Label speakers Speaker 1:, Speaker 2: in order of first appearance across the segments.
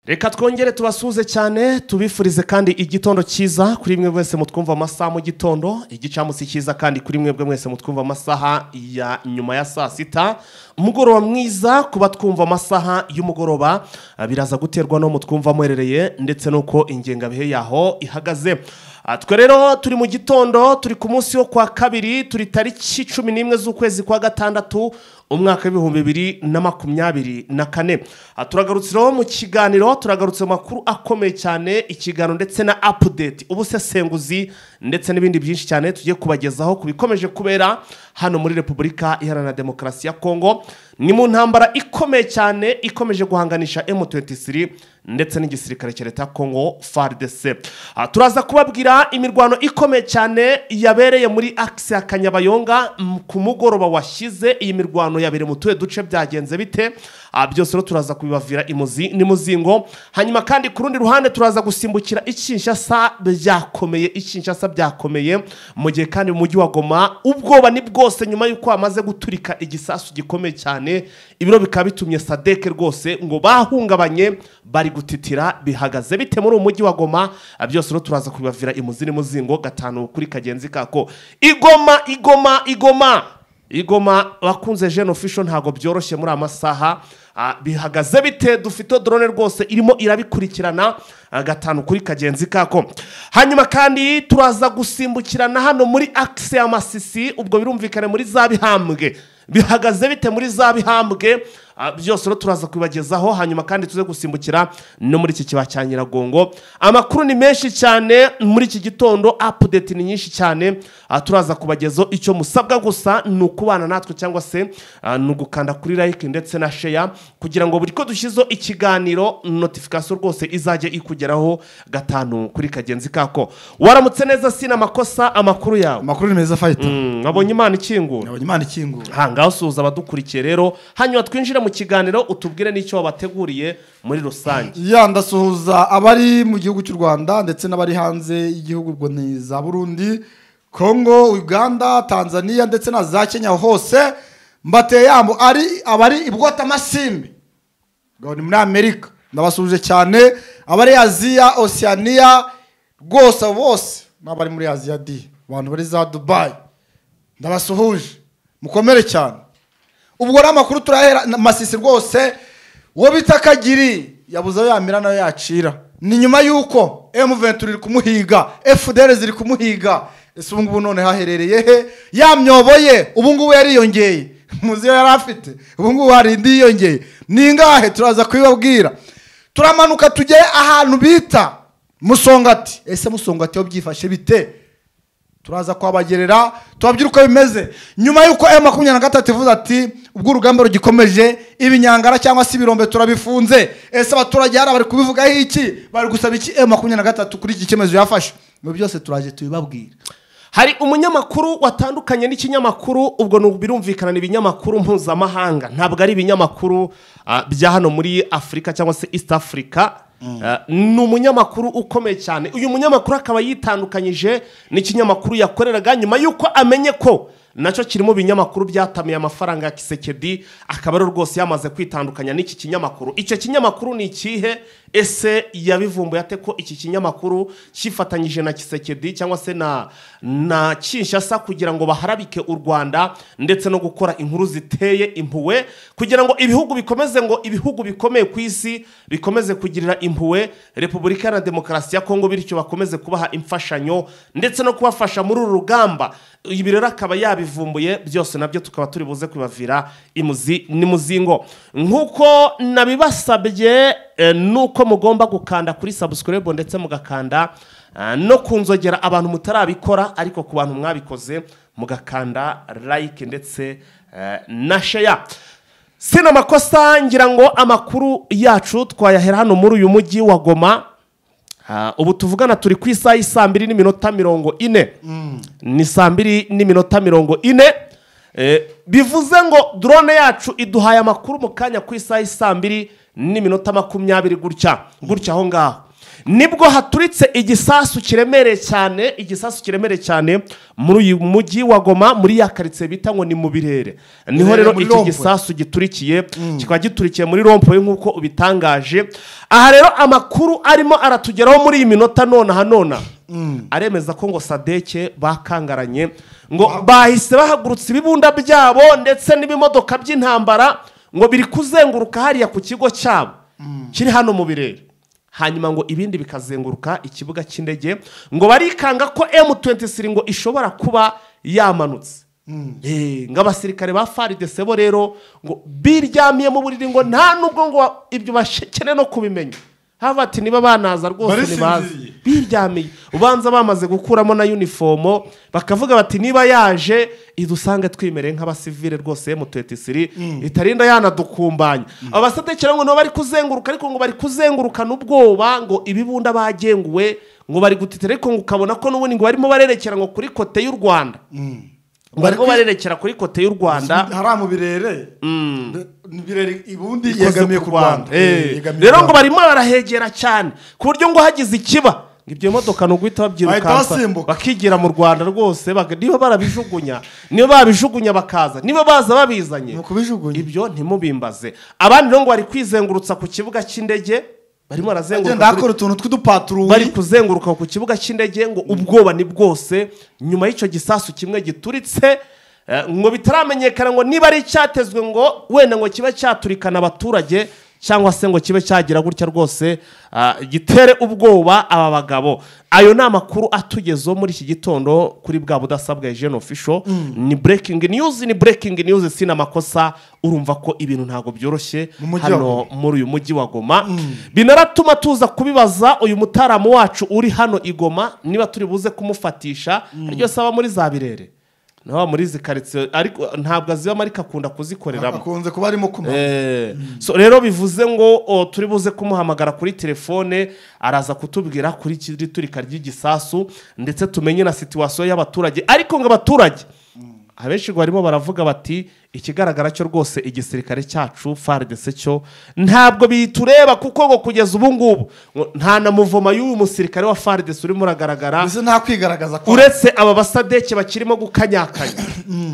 Speaker 1: Reka twongere tubasuhuze cyane, tubifurize kandi igitondo cyiza kuri mwe mwese mutwumva amasaha mu gitondo, igicamunsi cyiza kandi kuri mwebwe mwese mutwumva amasaha ya nyuma ya saa sita, umugoroba mwiza kuba twumva amasaha y'umugoroba, biraza guterwa no mutwumva muherereye ndetse nuko ingengabihe yaho ihagaze. Twe rero turi mu gitondo, turi ku munsi wo kwa kabiri, turi tariki 11 z'ukwezi kwa gatandatu umwaka w'ibihumbi 2024. Turagarutse rero mu kiganiro, turagarutse mu makuru akomeye cyane, ikiganiro ndetse na update, ubusesenguzi ndetse n'ibindi byinshi cyane tugiye kubagezaho kubikomeje kubera hano muri Repubulika Iharanira Demokarasi ya Kongo. Ni mu ntambara ikomeye cyane ikomeje guhanganisha M23 ndetse n'igisirikare cya leta ya Kongo FARDC. Turaza kubabwira imirwano ikomeye cyane yabereye muri axe ya Kanyabayonga ku mugoroba washize. Iyi mirwano yabereye mu tuwe duce byagenze bite? Byose rero turaza kubibavira imuzi n'imuzingo. Hanyuma kandi ku rundi ruhande turaza gusimbukira Ikinshasa byakomeye, Ikinshasa byakomeye mu gihe kandi mu mujyi wa Goma ubwoba ni bwose nyuma yuko hamaze guturika igisasu gikomeye cyane. Ibiro bikaba bitumye SADC rwose ngo bahungabanye, bari gutitira. Bihagaze bite muri umujyi wa Goma? Byose rero turaza kubibavira imuzi n'imuzingo gatanu kuri kagenzi kako. Igoma, Igoma, Igoma, Igoma bakunze Jeune Official, ntago byoroshye muri amasaha. Bihagaze bite? Dufite drone rwose irimo irabikurikirana gatanu kuri kagenzi kako. Hanyuma kandi turaza gusimbukirana hano muri axe ya Masisi, ubwo birumvikane muri za Bihambwe. Bihagaze bite muri za Bihambwe? Byose rero turaza kubibagezaho. Hanyuma kandi tuze gusimbukira no muri iki kiba cya Nyiragongo. Amakuru ni menshi cyane muri iki gitondo, update ni nyinshi cyane, turaza kubagezaho. Icyo musabwa gusa ni ukubana natwe cyangwa se ni ugukanda kuri like ndetse na share kugira ngo buri ko dushyizeho ikiganiro notification rwose izajye ikugeraho gatanu kuri kagenzi kako. Waramutse neza, sina makosa, amakuru yawe?
Speaker 2: Amakuru ni meza fighter.
Speaker 1: Wabonye Imana ikingura?
Speaker 2: Nabonye Imana ikingura.
Speaker 1: Ha, ngaho suhuza abadukurikiye rero, hanyuma twinjire mu kiganiro utubwire n'icyo wabateguriye muri rusange.
Speaker 2: Ya, ndasuhuza abari mu gihugu cy'u Rwanda ndetse n'abari hanze y'igihugu, ubwo ni za Burundi, Kongo, Uganda, Tanzania ndetse na za Kenya hose. Mbateye yambo ari abari ibwota masimbi ngo ni muri Amerika, ndabasuhuje cyane. Abari Aziya, Oceania rwose bose n'abari muri Aziya di abantu bari za Dubai, ndabasuhuje, mukomere cyane. Ubwo amakuru turahera Masisi rwose, uwo bita Kagiri yabuze ayo yamira nayo yacira. Ni nyuma yuko M23 iri kumuhiga, FDL ziri kumuhiga. Ese ubu ngubu none haherereye he? Ya myobo ye ubu ngubu yariyongeye, muzi yo yari afite, ubu ngubu hari indi yiyongeye. Ni ingahe? Turaza kubibabwira. Turamanuka tugere ahantu bita Musongati. Ese Musongati yo byifashe bite? Turaza kwabagerera tubabwira uko bimeze nyuma yuko M23 ivuze ati ubwo urugamba rugikomeje, ibinyangara cyangwa se ibirombe turabifunze. Ese abaturage hari bari kubivugaho iki? Bari gusaba iki M23 kuri iki cyemezo yafashe? Mu byose turaje tubibabwira.
Speaker 1: Hari umunyamakuru watandukanye n'ikinyamakuru, ubwo birumvikana ni ibinyamakuru mpuzamahanga, ntabwo ari ibinyamakuru bya hano muri Afrika cyangwa se East Africa. Ni umunyamakuru ukomeye cyane. Uyu munyamakuru akaba yitandukanyije n'ikinyamakuru yakoreraga nyuma yuko amenye ko nacyo kirimo binyamakuru byatamiye amafaranga ya Kisekedi, akaba ari rwose yamaze kwitandukanya n'iki kinyamakuru. Icyo kinyamakuru ni ikihe? Ese yabivumbuye ate ko iki kinyamakuru cyifatanyije na Kisekedi cyangwa se na Kinshasa kugira ngo baharabike u Rwanda ndetse no gukora inkuru ziteye impuwe kugira ngo ibihugu bikomeze, ngo ibihugu bikomeye ku isi bikomeze kugirira impuwe Repubulika Iharanira Demokarasi ya Kongo, bityo bakomeze kubaha imfashanyo ndetse no kubafasha muri uru rugamba. Ibi rero akaba yabivumbuye byose, nabyo tukaba turi buze kubavira imuzi n'imuzingo. Nkuko nabibasabye nuko mugomba gukanda kuri subscribe ndetse mugakanda no kunzogera abantu mutarabikora, ariko ku bantu mwabikoze mugakanda like ndetse na share. Sina makosa, ngira ngo amakuru yacu twayahera hano muri uyu mujyi wa Goma. Ubu tuvugana turi ku isaha y'i 2:40. Ni 2:40. Bivuze ngo drone yacu iduhaye amakuru mu kanya ku isaha y'i 2:20 gutya gutya aho ngaho. Nibwo haturitse igisasu kiremereye cyane, igisasu kiremereye cyane muri uyu mujyi wa Goma, muri ya karitsiye bita ngo ni mu Birere. Niho rero iki gisasu giturikiye, kikaba giturikiye muri rompoye nk'uko ubitangaje. Aha rero amakuru arimo aratugeraho muri iyi minota nonaha nona aremeza ko ngo Sadeke bakangaranye, ngo bahise bahagurutse ibibunda byabo ndetse n'ibimodoka by'intambara ngo biri kuzenguruka hariya ku kigo cyabo kiri hano mu Birere. Hanyuma ngo ibindi bikazenguruka ikibuga cy'indege, ngo barikanga ko M23 ngo ishobora kuba yamanutse. Ngo abasirikare ba FARDC bo rero ngo biryamiye mu buriri, ngo nta nubwo ngo ibyo bashekene no kubimenya. Hava ati niba banaza rwose nibaze biryamiye, ubanza bamaze gukuramo na uniformo, bakavuga bati niba yaje idusange twimereye nk'abasivile rwose M23 itarinda yanadukumbanya. Abasadekera ngo bari kuzenguruka, ariko ngo bari kuzengurukana ubwoba, ngo ibibunda bagenguwe ngo bari gutitira, ariko ngo ukabona ko n'ubundi ngo barimo barerekera ngo kuri kote y'u Rwanda. Barimo barerekera kuri kote y'u Rwanda
Speaker 2: hara mu Birere. Birere ibundi yegamiye ku Rwanda.
Speaker 1: Rero ngo barimo barahegera cyane ku buryo ngo hagize ikiba ibyo modoka no guhita babyirukansa bakigira mu Rwanda rwose, niba barabijugunya, niba babijugunya bakaza, niba baza babizanye ibyo ntimubimbaze. Abandi rero ngo bari kwizengurutsa ku kibuga cy'indege, barimo barazenguruka
Speaker 2: ndakora utuntu tw'udupatruyi,
Speaker 1: bari kuzenguruka ku kibuga cy'indege ngo ubwoba ni bwose nyuma y'icyo gisasu kimwe gituritse, ngo bitaramenyekana ngo niba ari icyatezwe ngo wenda ngo kiba cyaturikana abaturage cyangwa se ngo kibe cyagira gutya rwose gitere ubwoba aba bagabo. Ayo ni amakuru atugezeho muri iki gitondo kuri bwa budasabwa Eugene Official. Ni breaking news, ni breaking news, sina makosa. Urumva ko ibintu ntago byoroshye hano muri uyu mujyi wa Goma. Binaratuma tuza kubibaza uyu mutaramu wacu uri hano i Goma niba turi buze kumufatisha, aryo saba muri za Birere naho muri izi karitsiye, ariko ntabwo azibamo ariko akunda kuzikoreramo,
Speaker 2: akunze kuba arimo kuma.
Speaker 1: So rero bivuze ngo turi buze kumuhamagara kuri telefone, araza kutubwira kuri kiri turika ry'igisasu ndetse tumenye na situation y'abaturage. Ariko ngo abaturage abenshi barimo baravuga bati ikigaragara cyo rwose igisirikare cyacu FARDC cyo ntabwo bitureba, kuko ngo kugeza ubu ngubu nta na muvoma y'uyu musirikare wa FARDC urimo uragaragara,
Speaker 2: mbese nta kwigaragaza ko
Speaker 1: uretse aba basadeke bakirimo gukanyakanya.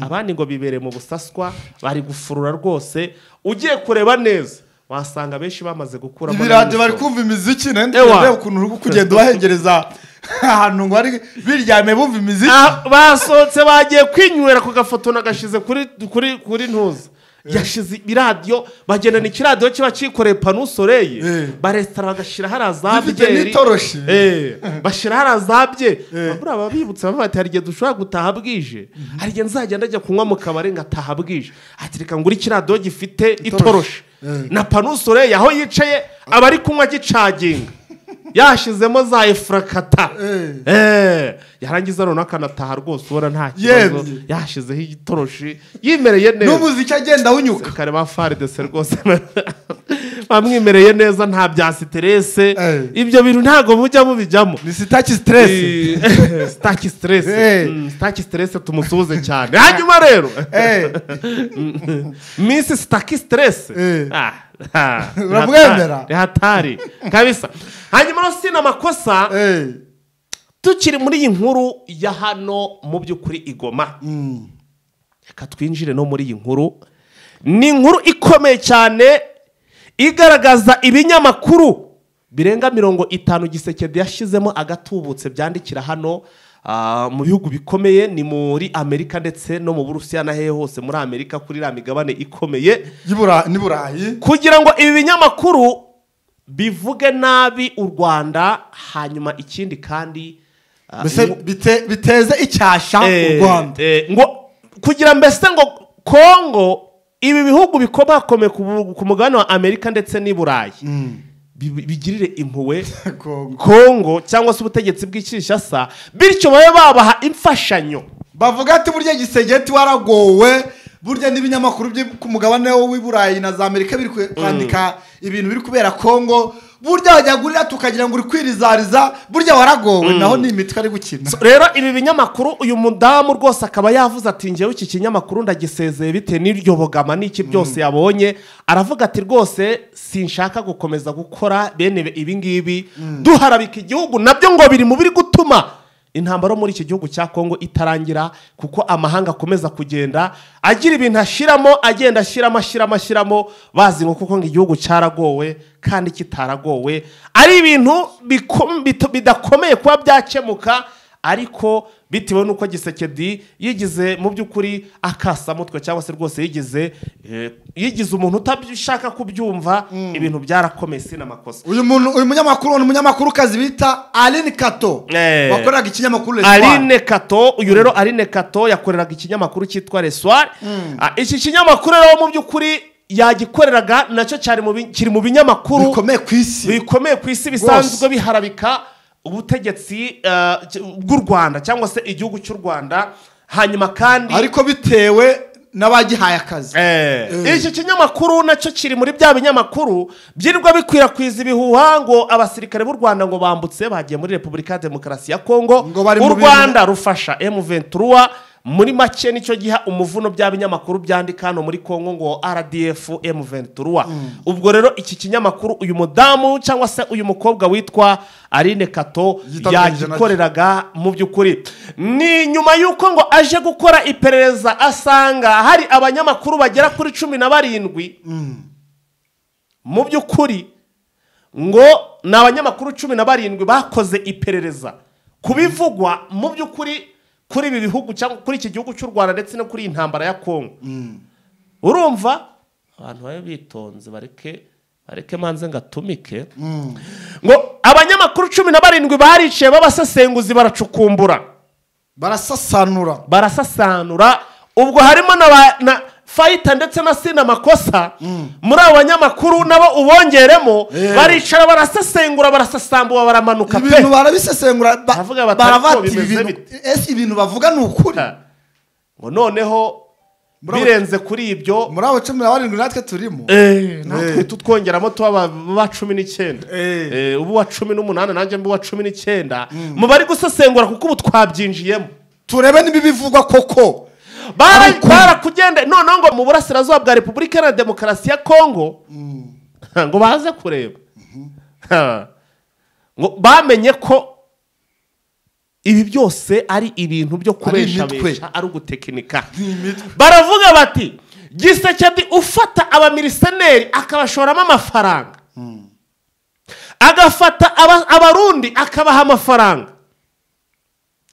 Speaker 1: Abandi ngo bibereye mu busaswa bari gufurura rwose, ugiye kureba neza wasanga benshi bamaze gukuramo
Speaker 2: ibiradiyo, bari kumva imiziki nende ukuntu uri kugenda ubahengereza ahantu ngo ari biryame bumva imiziki.
Speaker 1: Basohotse bagiye kwinywera ku gafoto nagashize kuri kuri kuri ntuza yashize iradiyo, bagendana ikiradiyo kiba cyikoreye panusoreye, barestara bagashira harazabye bashira harazabye. Buriya babibutse bavuga ati hari igihe dushobora gutaha bwije, hari igihe nzajya ndajya kunywa mu kabari ngataha bwije, ati reka ngure ikiradiyo gifite itoroshi na panusoreye, aho yicaye aba ari kunywa gicaginga yashizemo za efrakata. Yarangiza none akanataha rwose ubona nta kibazo, yashizeho igitoroshi yimereye neza
Speaker 2: n'umuziki agenda unyuka.
Speaker 1: Kare ba FARDC rwose bamwimereye neza, nta bya stress, ibyo bintu ntago mujya mubijyamo,
Speaker 2: ni sitaki stress,
Speaker 1: sitaki stress, sitaki stress tumusuhuze cyane. Hanyuma rero Miss sitaki stress
Speaker 2: uramwemera
Speaker 1: hatari kabisa. Hanyuma no sina makosa, tukiri muri iyi nkuru ya hano mu by'ukuri i Goma, reka twinjire no muri iyi nkuru. Ni inkuru ikomeye cyane igaragaza ibinyamakuru birenga 50 Gisekedi yashizemo agatubutse byandikira hano mu bihugu bikomeye, ni muri Amerika ndetse no mu Burusiya na hehe hose muri Amerika kuri ra migabane ikomeye
Speaker 2: n'Iburayi,
Speaker 1: kugira ngo ibi binyamakuru bivuge nabi u Rwanda. Hanyuma ikindi kandi
Speaker 2: biteze icyasha u Rwanda,
Speaker 1: ngo kugira mbese ngo Kongo ibi bihugu bikomakomeye ku mugabane wa Amerika ndetse n'Iburayi bigirire impuhwe Kongo cyangwa se ubutegetsi bw'Kinshasa, bityo babe babaha imfashanyo.
Speaker 2: Bavuga ati burya Gisegeti waragowe, burya n'ibinyamakuru byo ku mugabane w'i Burayi na za Amerika biri kwandika ibintu biri kubera Kongo, Burya wajya tukagira ngo uri kwirizariza, burya waragowe, naho ni imitwe ari gukina.
Speaker 1: Rero ibi binyamakuru uyu mudamu rwose akaba yavuze ati njyewe iki kinyamakuru ndagisezeye bitewe n'iryo bogama n'iki byose yabonye. Aravuga ati rwose sinshaka gukomeza gukora bene ibi ngibi, duharabika igihugu nabyo ngo biri mu biri gutuma intambara muri iki gihugu cya Kongo itarangira, kuko amahanga akomeza kugenda agira ibintu ashiramo, agenda ashiramo bazi ngo kuko ngo igihugu cyaragowe kandi kitaragowe, ari ibintu bidakomeye kuba byakemuka, ariko bitewe nuko Gisekedi yigize mu by'ukuri akasamutwe cyangwa se rwose yigize umuntu utabishaka kubyumva, ibintu byarakomeye sina makosa.
Speaker 2: Uyu muntu, uyu munyamakuru ni umunyamakuru kazi bita Aline Kato, wakoreraga ikinyamakuru Le Soir.
Speaker 1: Aline Kato, uyu rero Aline Kato yakoreraga ikinyamakuru cyitwa Le Soir. Iki kinyamakuru rero mu by'ukuri yagikoreraga nacyo cyari kiri mu binyamakuru bikomeye ku isi bisanzwe biharabika ubutegetsi bw'u Rwanda cyangwa se igihugu cy'u Rwanda, hanyuma kandi
Speaker 2: ariko bitewe n'abagihaye akazi.
Speaker 1: Iki kinyamakuru nacyo kiri muri bya binyamakuru byirirwa bikwirakwiza ibihuha ngo abasirikare b'u Rwanda ngo bambutse bagiye muri Repubulika ya Demokarasi ya Kongo, u Rwanda rufasha M23. Muri make nicyo giha umuvuno bya binyamakuru byandika hano muri Kongo ngo RDF M23. Ubwo rero iki kinyamakuru uyu mudamu cyangwa se uyu mukobwa witwa Aline Kato yagikoreraga mu by'ukuri. Ni nyuma yuko ngo aje gukora iperereza asanga hari abanyamakuru bagera kuri 17 mu by'ukuri, ngo ni abanyamakuru 17 bakoze iperereza kubivugwa mu by'ukuri kuri ibi bihugu cyangwa kuri iki gihugu cy'u Rwanda ndetse no kuri intambara ya Kongo. Urumva abantu babe bitonze, bareke manze ngatumike. Ngo abanyamakuru 17 bariciye babasesenguzi baracukumbura, barasasanura. Ubwo harimo na Fighter ndetse na Sina Makosa. Muri abo banyamakuru nabo ubongeremo, baricara barasesengura, barasasambura, baramanuka pe,
Speaker 2: ibintu barabisesengura, baravati ibintu, ese ibintu bavuga ni ukuri.
Speaker 1: Ngo noneho birenze kuri ibyo,
Speaker 2: muri abo 17 natwe turimo,
Speaker 1: natwe tutwongeramo tuba ba 19, ubu wa 18 nanjye mbu wa 19 mu bari gusesengura, kuko ubu twabyinjiyemo
Speaker 2: turebe niba bivugwa koko.
Speaker 1: Barakugenda noneho ngo mu burasirazuba bwa Repubulika ya Demokarasi ya Kongo ngo baze kureba, ngo bamenye ko ibi byose ari ibintu byo kubeshabesha, ari ugutekinika. Baravuga bati Gisekedi ufata abamiriseneri akabashoramo amafaranga, agafata abarundi akabaha amafaranga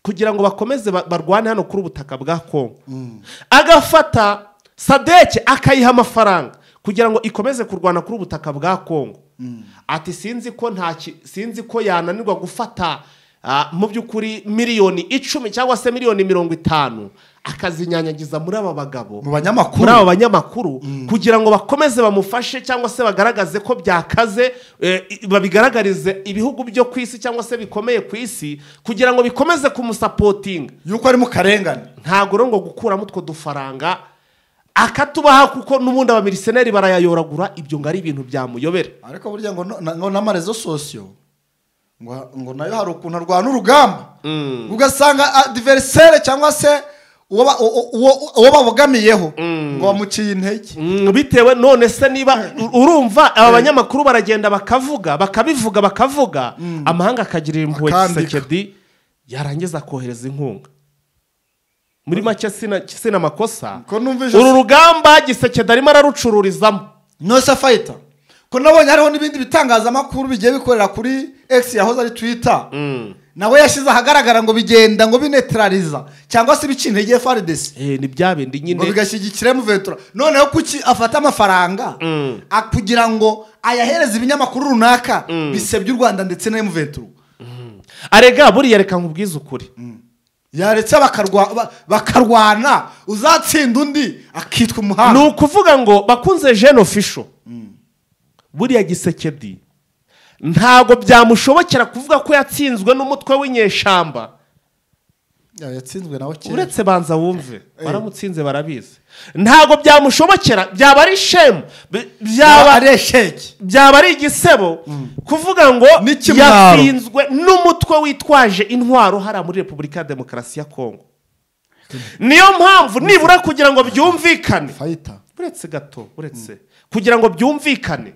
Speaker 1: kugira ngo bakomeze barwane hano kuri ubutaka bwa Kongo, agafata Sadeke akayiha amafaranga kugira ngo ikomeze kurwana kuri ubutaka bwa Kongo. Ati sinzi ko yananirwa gufata mu by'ukuri miliyoni 10 cyangwa se miliyoni 50 akazinyanyagiza muri aba bagabo, muri aba banyamakuru, kugira ngo bakomeze bamufashe cyangwa se bagaragaze ko byakaze, babigaragarize ibihugu byo ku isi cyangwa se bikomeye ku isi, kugira ngo bikomeze kumusapotinga
Speaker 2: yuko ari mu karengane.
Speaker 1: Ntago rero ngo gukuramo utwo dufaranga akatubaha, kuko n'ubundi abamiriseneri barayayoragura, ibyo ngo ari ibintu byamuyobera.
Speaker 2: Ariko burya ngo n'amarezo sosiyo ngo nayo hari ukuntu arwana urugamba, ugasanga adversaire cyangwa se uwo babogamiyeho ngo bamuciye intege
Speaker 1: bitewe. None se niba urumva aba banyamakuru baragenda bakavuga, bakabivuga, bakavuga, amahanga akagirira impuhwe Gisekedi, yarangiza kohereza inkunga. Muri make sina makosa, uru rugamba Gisekedi arimo ararucururizamo.
Speaker 2: No se Fighter, ko nabonye hariho n'ibindi bitangazamakuru bigiye bikorera kuri X yahoze ari Twitter, nawe yashize ahagaragara ngo bigenda ngo binetraliza cyangwa se bica intege FARDC,
Speaker 1: ni bya bindi nyine
Speaker 2: ngo bigashyigikira M23. Noneho kuki afata amafaranga kugira ngo ayahereze ibinyamakuru runaka bisebye u Rwanda ndetse na M23?
Speaker 1: Arega buriya reka nkubwize ukuri,
Speaker 2: yaretse bakarwana, uzatsinda undi akitwa umuhanga.
Speaker 1: Ni ukuvuga ngo bakunze Jeune Official, buriya Gisekedi ntago byamushobokera kuvuga ko yatsinzwe n'umutwe w'inyeshamba
Speaker 2: Yatsinzwe nawe kera.
Speaker 1: Uretse banza wumve baramutsinze barabizi, ntabwo byamushobokera, byaba ari shame, byaba
Speaker 2: ari esheke,
Speaker 1: byaba ari igisebo kuvuga ngo yatsinzwe n'umutwe witwaje intwaro hariya muri Repubulika ya Demokarasi ya Kongo. Niyo mpamvu nibura kugira ngo byumvikane, uretse gato, uretse kugira ngo byumvikane,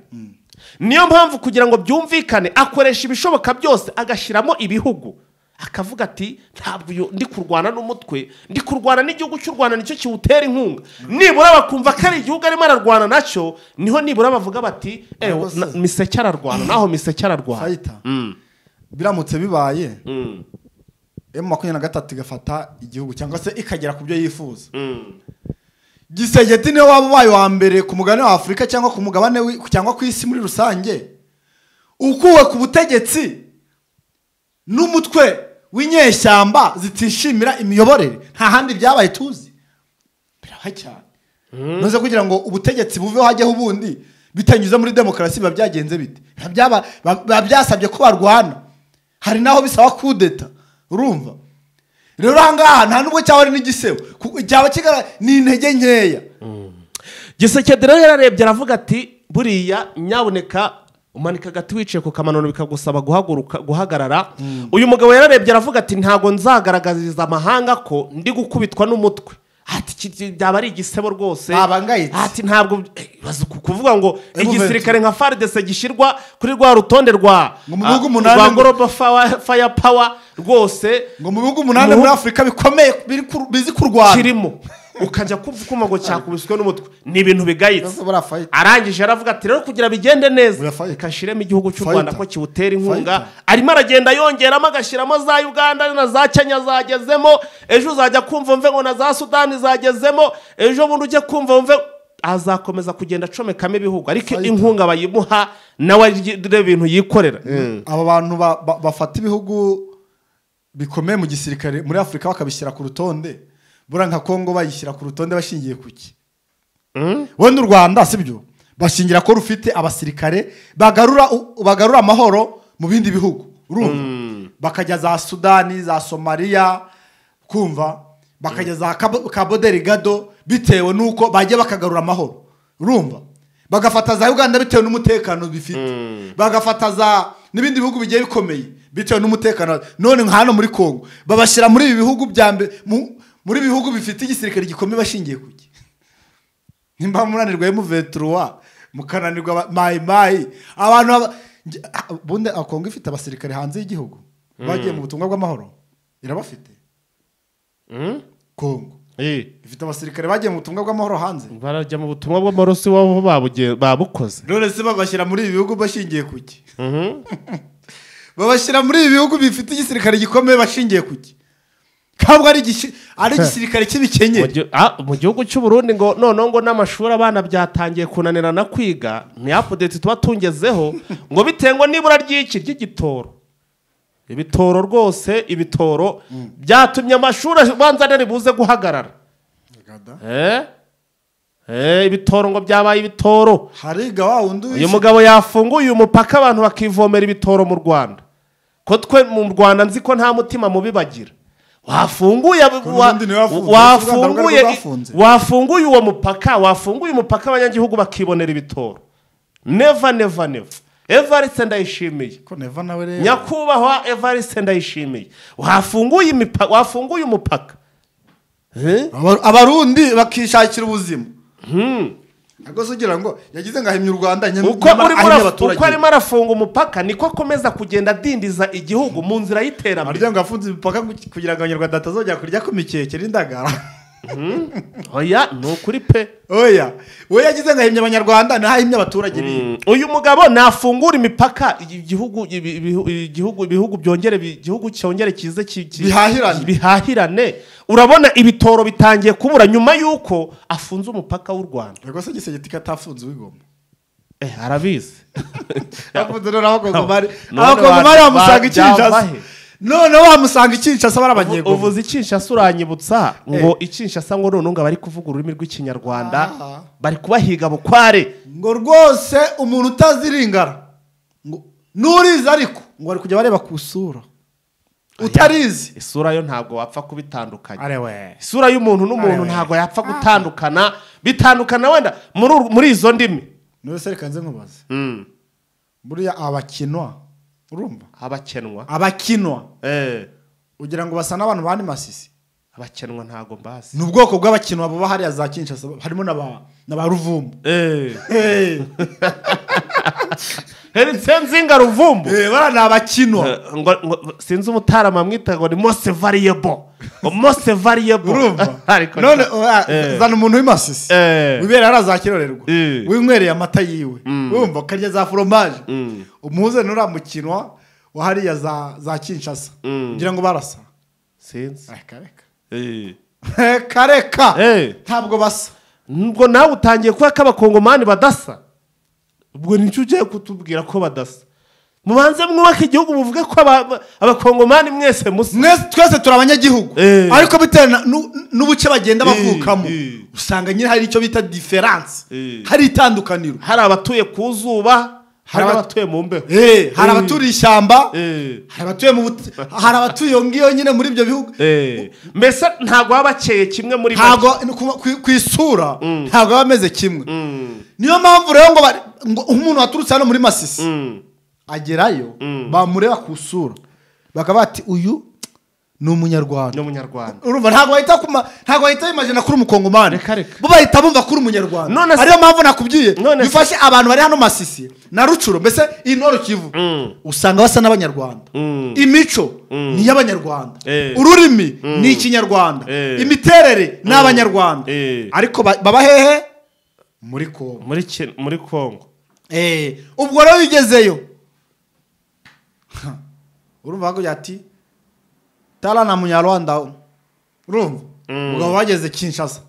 Speaker 1: niyo mpamvu kugira ngo byumvikane akoresha ibishoboka byose agashyiramo ibihugu, akavuga ati ntabwo ndi kurwana n'umutwe, ndi kurwana n'igihugu cy'u Rwanda, nicyo kiwutera inkunga. Nibura bakumva ko ari igihugu arimo ararwana nacyo, niho nibura bavuga bati Miseke ararwana, naho Miseke ararwana.
Speaker 2: Biramutse bibaye M23 igafata igihugu cyangwa se ikagera ku byo yifuza, Gisegeti niwe waba ubaye wa mbere ku mugabane wa Afurika cyangwa ku mugabane cyangwa ku isi muri rusange ukuwe ku butegetsi n'umutwe w'inyeshyamba zitishimira imiyoborere. Nta handi byabaye tuzi, birabaye cyane. Noze kugira ngo ubutegetsi buveho hajyeho ubundi bitanyuze muri demokarasi biba byagenze bite? Biba byasabye ko barwana, hari naho bisaba kudeta. Urumva rero ahangaha nta nubwo cyaba ari n'igisebo, cyaba kigara ni intege nkeya.
Speaker 1: Gisekedi rero yararebye aravuga ati buriya nyaboneka umanika agati wicaye ku kamanano bikagusaba guhaguruka guhagarara. Uyu mugabo yararebye aravuga ati ntago nzagaragariza amahanga ko ndi gukubitwa n'umutwe, ati byaba ari igisebo rwose, ati ntabwo kuvuga ngo igisirikare nka FARDC gishyirwa kuri rwa rutonde rwa Global Fire Power rwose,
Speaker 2: ngo mu bihugu 8 muri Afurika bikomeye bizi kurwana
Speaker 1: kirimo, ukajya kuvuga ngo cyakubiswe n'umutwe, ni ibintu bigayitse. Arangije aravuga ati rero kugira bigende neza kashiremo igihugu cy'u Rwanda ko kiwutera inkunga. Arimo aragenda yongeramo agashyiramo za Uganda na za Kenya zagezemo, ejo uzajya kumva mve ngo na za Sudani zagezemo, ejo bundi ujye kumva mve, azakomeza kugenda acomekamo ibihugu, ariko inkunga bayimuha nawe ari ibintu yikorera.
Speaker 2: Aba bantu bafata ibihugu bikomeye mu gisirikare muri Afurika bakabishyira ku rutonde, bura nka Kongo bayishyira ku rutonde bashingiye kuki? Wenda u Rwanda sibyo bashingira ko rufite abasirikare bagarura amahoro mu bindi bihugu, urumva bakajya za Sudani, za Somalia, kumva bakajya za Cabo Delgado bitewe nuko bajye bakagarura amahoro, urumva bagafata za Uganda bitewe n'umutekano bifite, bagafata za n'ibindi bihugu bigiye bikomeye bitewe n'umutekano. None nka hano muri Kongo babashyira muri ibi bihugu bya mbere, muri bihugu bifite igisirikare gikomeye bashingiye kuki? Nimba munanirwa M23 mukananirwa Mai Mai, abantu bunde Kongo ifite abasirikare hanze y'igihugu bagiye mu butumwa bw'amahoro, irabafite. Kongo ifite abasirikare bagiye mu butumwa bw'amahoro hanze,
Speaker 1: barajya mu butumwa bw'amahoro si wabo babukoze.
Speaker 2: None se babashyira muri ibi bihugu bashingiye kuki? Babashyira muri ibi bihugu bifite igisirikare gikomeye bashingiye kuki? Kabwa ari igisirikare cy'ibikenye
Speaker 1: mu gihugu cy'u Burundi ngo none ngo n'amashuri abana byatangiye kunanirana kwiga, ni update tuba tungezeho ngo bitengwa nibura ry'iki ry'igitoro, ibitoro rwose, ibitoro byatumye amashuri abanza ari buze guhagarara. Ibitoro ngo byabaye ibitoro.
Speaker 2: Hariga wa wundi
Speaker 1: uyu mugabo yafunguye umupaka abantu bakivomera ibitoro mu Rwanda, ko twe mu Rwanda nzi ko nta mutima mubi bagira. Wafunguye uwo mupaka, wafunguye umupaka abanyagihugu bakibonera ibitoro. Never never never. Evariste Ndayishimiye, nyakubahwa Evariste Ndayishimiye, wafunguye imipaka, wafunguye umupaka
Speaker 2: Abarundi bakishakira ubuzima. Ntabwo ugira ngo yagize ngo ahimye u Rwanda,
Speaker 1: uko arimo arafunga umupaka niko akomeza kugenda adindiza igihugu mu nzira y'iterambere.
Speaker 2: Arya ngo afunze imipaka kugira ngo Abanyarwanda batazongera kurya ku mikeke n'indagara.
Speaker 1: Oya ni ukuri pe.
Speaker 2: Oya we yagize ngo ahimye Abanyarwanda naho ahimye abaturage biwe.
Speaker 1: Uyu mugabo nafungura imipaka igihugu ibihugu byongere, igihugu cyongere kize bihahirane. Urabona ibitoro bitangiye kubura nyuma yuko afunze umupaka w'u Rwanda.
Speaker 2: Yego se Gisegeti katafunze wigoma.
Speaker 1: Arabizi.
Speaker 2: Afunze none abakongomari bamusanga ikinshasa. None bamusanga ikinshasa barabanyego.
Speaker 1: Uvuze ikinshasa uranyibutsa ngo ikinshasa ngo none ngo bari kuvuga ururimi rw'ikinyarwanda bari kubahiga bukware.
Speaker 2: Ngo rwose umuntu utaziringara ngo nuriza ariko ngo bari kujya bareba kusura. Utarizi
Speaker 1: isura yo ntabwo wapfa kubitandukanya. Isura y'umuntu n'umuntu ntabwo yapfa gutandukana, bitandukana wenda muri izo ndimi.
Speaker 2: None se reka nze nkubaze. Buriya abakinwa urumva?
Speaker 1: Abakenwa.
Speaker 2: Abakinwa. Ugira ngo basa n'abantu bandi Masisi.
Speaker 1: Abakenwa ntago mbazi.
Speaker 2: Ni ubwoko bw'abakinwa baba hariya za Kinshasa harimo na ba Ruvumbu.
Speaker 1: Nzinga Ruvumbu.
Speaker 2: Bara ni abakinwa.
Speaker 1: Ngo sinzi umutarama mwita ngo ni most variable. Most variable.
Speaker 2: Urumva? None zana umuntu w'imasisi. Wibera hariya za Kirorerwa. Winywereye amata yiwe. Urumva karya za fromage. Umuze nuramukinwa wa hariya za Kinshasa. Ngira ngo barasa.
Speaker 1: Sinzi.
Speaker 2: Kareka. Kareka. Ntabwo basa.
Speaker 1: Nubwo nawe utangiye kuba kabakongomani badasa. Ubwo nicyo ugiye kutubwira ko badasa. Mubanze mwubake igihugu muvuge ko abakongomani mwese musa.
Speaker 2: Mwese twese turi abanyagihugu. Ariko bitewe n'ubuce bagenda bavukamo usanga nyine hari icyo bita difference. Hari itandukaniro.
Speaker 1: Hari abatuye ku zuba, hari abatuye mu mbeho.
Speaker 2: Hari abaturiye ishyamba, hari abatuye mu hari abatuye ngiyo nyine muri ibyo bihugu.
Speaker 1: Mbese ntago babakeye kimwe muri
Speaker 2: ntago ku isura ntago bameze kimwe. Niyo mpamvu rero ngo umuntu waturutse hano muri Masisi agerayo bamureba ku isura bakaba bati uyu ni umunyarwanda.
Speaker 1: Ni umunyarwanda.
Speaker 2: Urumva ntago bahita ntago bahita imagine kuri umukongomani. Bo bahita bumva kuri umunyarwanda. Ariyo mpamvu nakubwiye bifashe abantu bari hano Masisi na Rucuro mbese inoro Kivu usanga basa n'abanyarwanda. Imico ni y'abanyarwanda. Ururimi ni ikinyarwanda. Imiterere ni abanyarwanda. Ariko baba hehe? Muri Kongo.
Speaker 1: Muri Kongo.
Speaker 2: Ubwo rero bigezeyo. Urumva ko yati tala na munyarwanda urumva mugabo bageze Kinshasa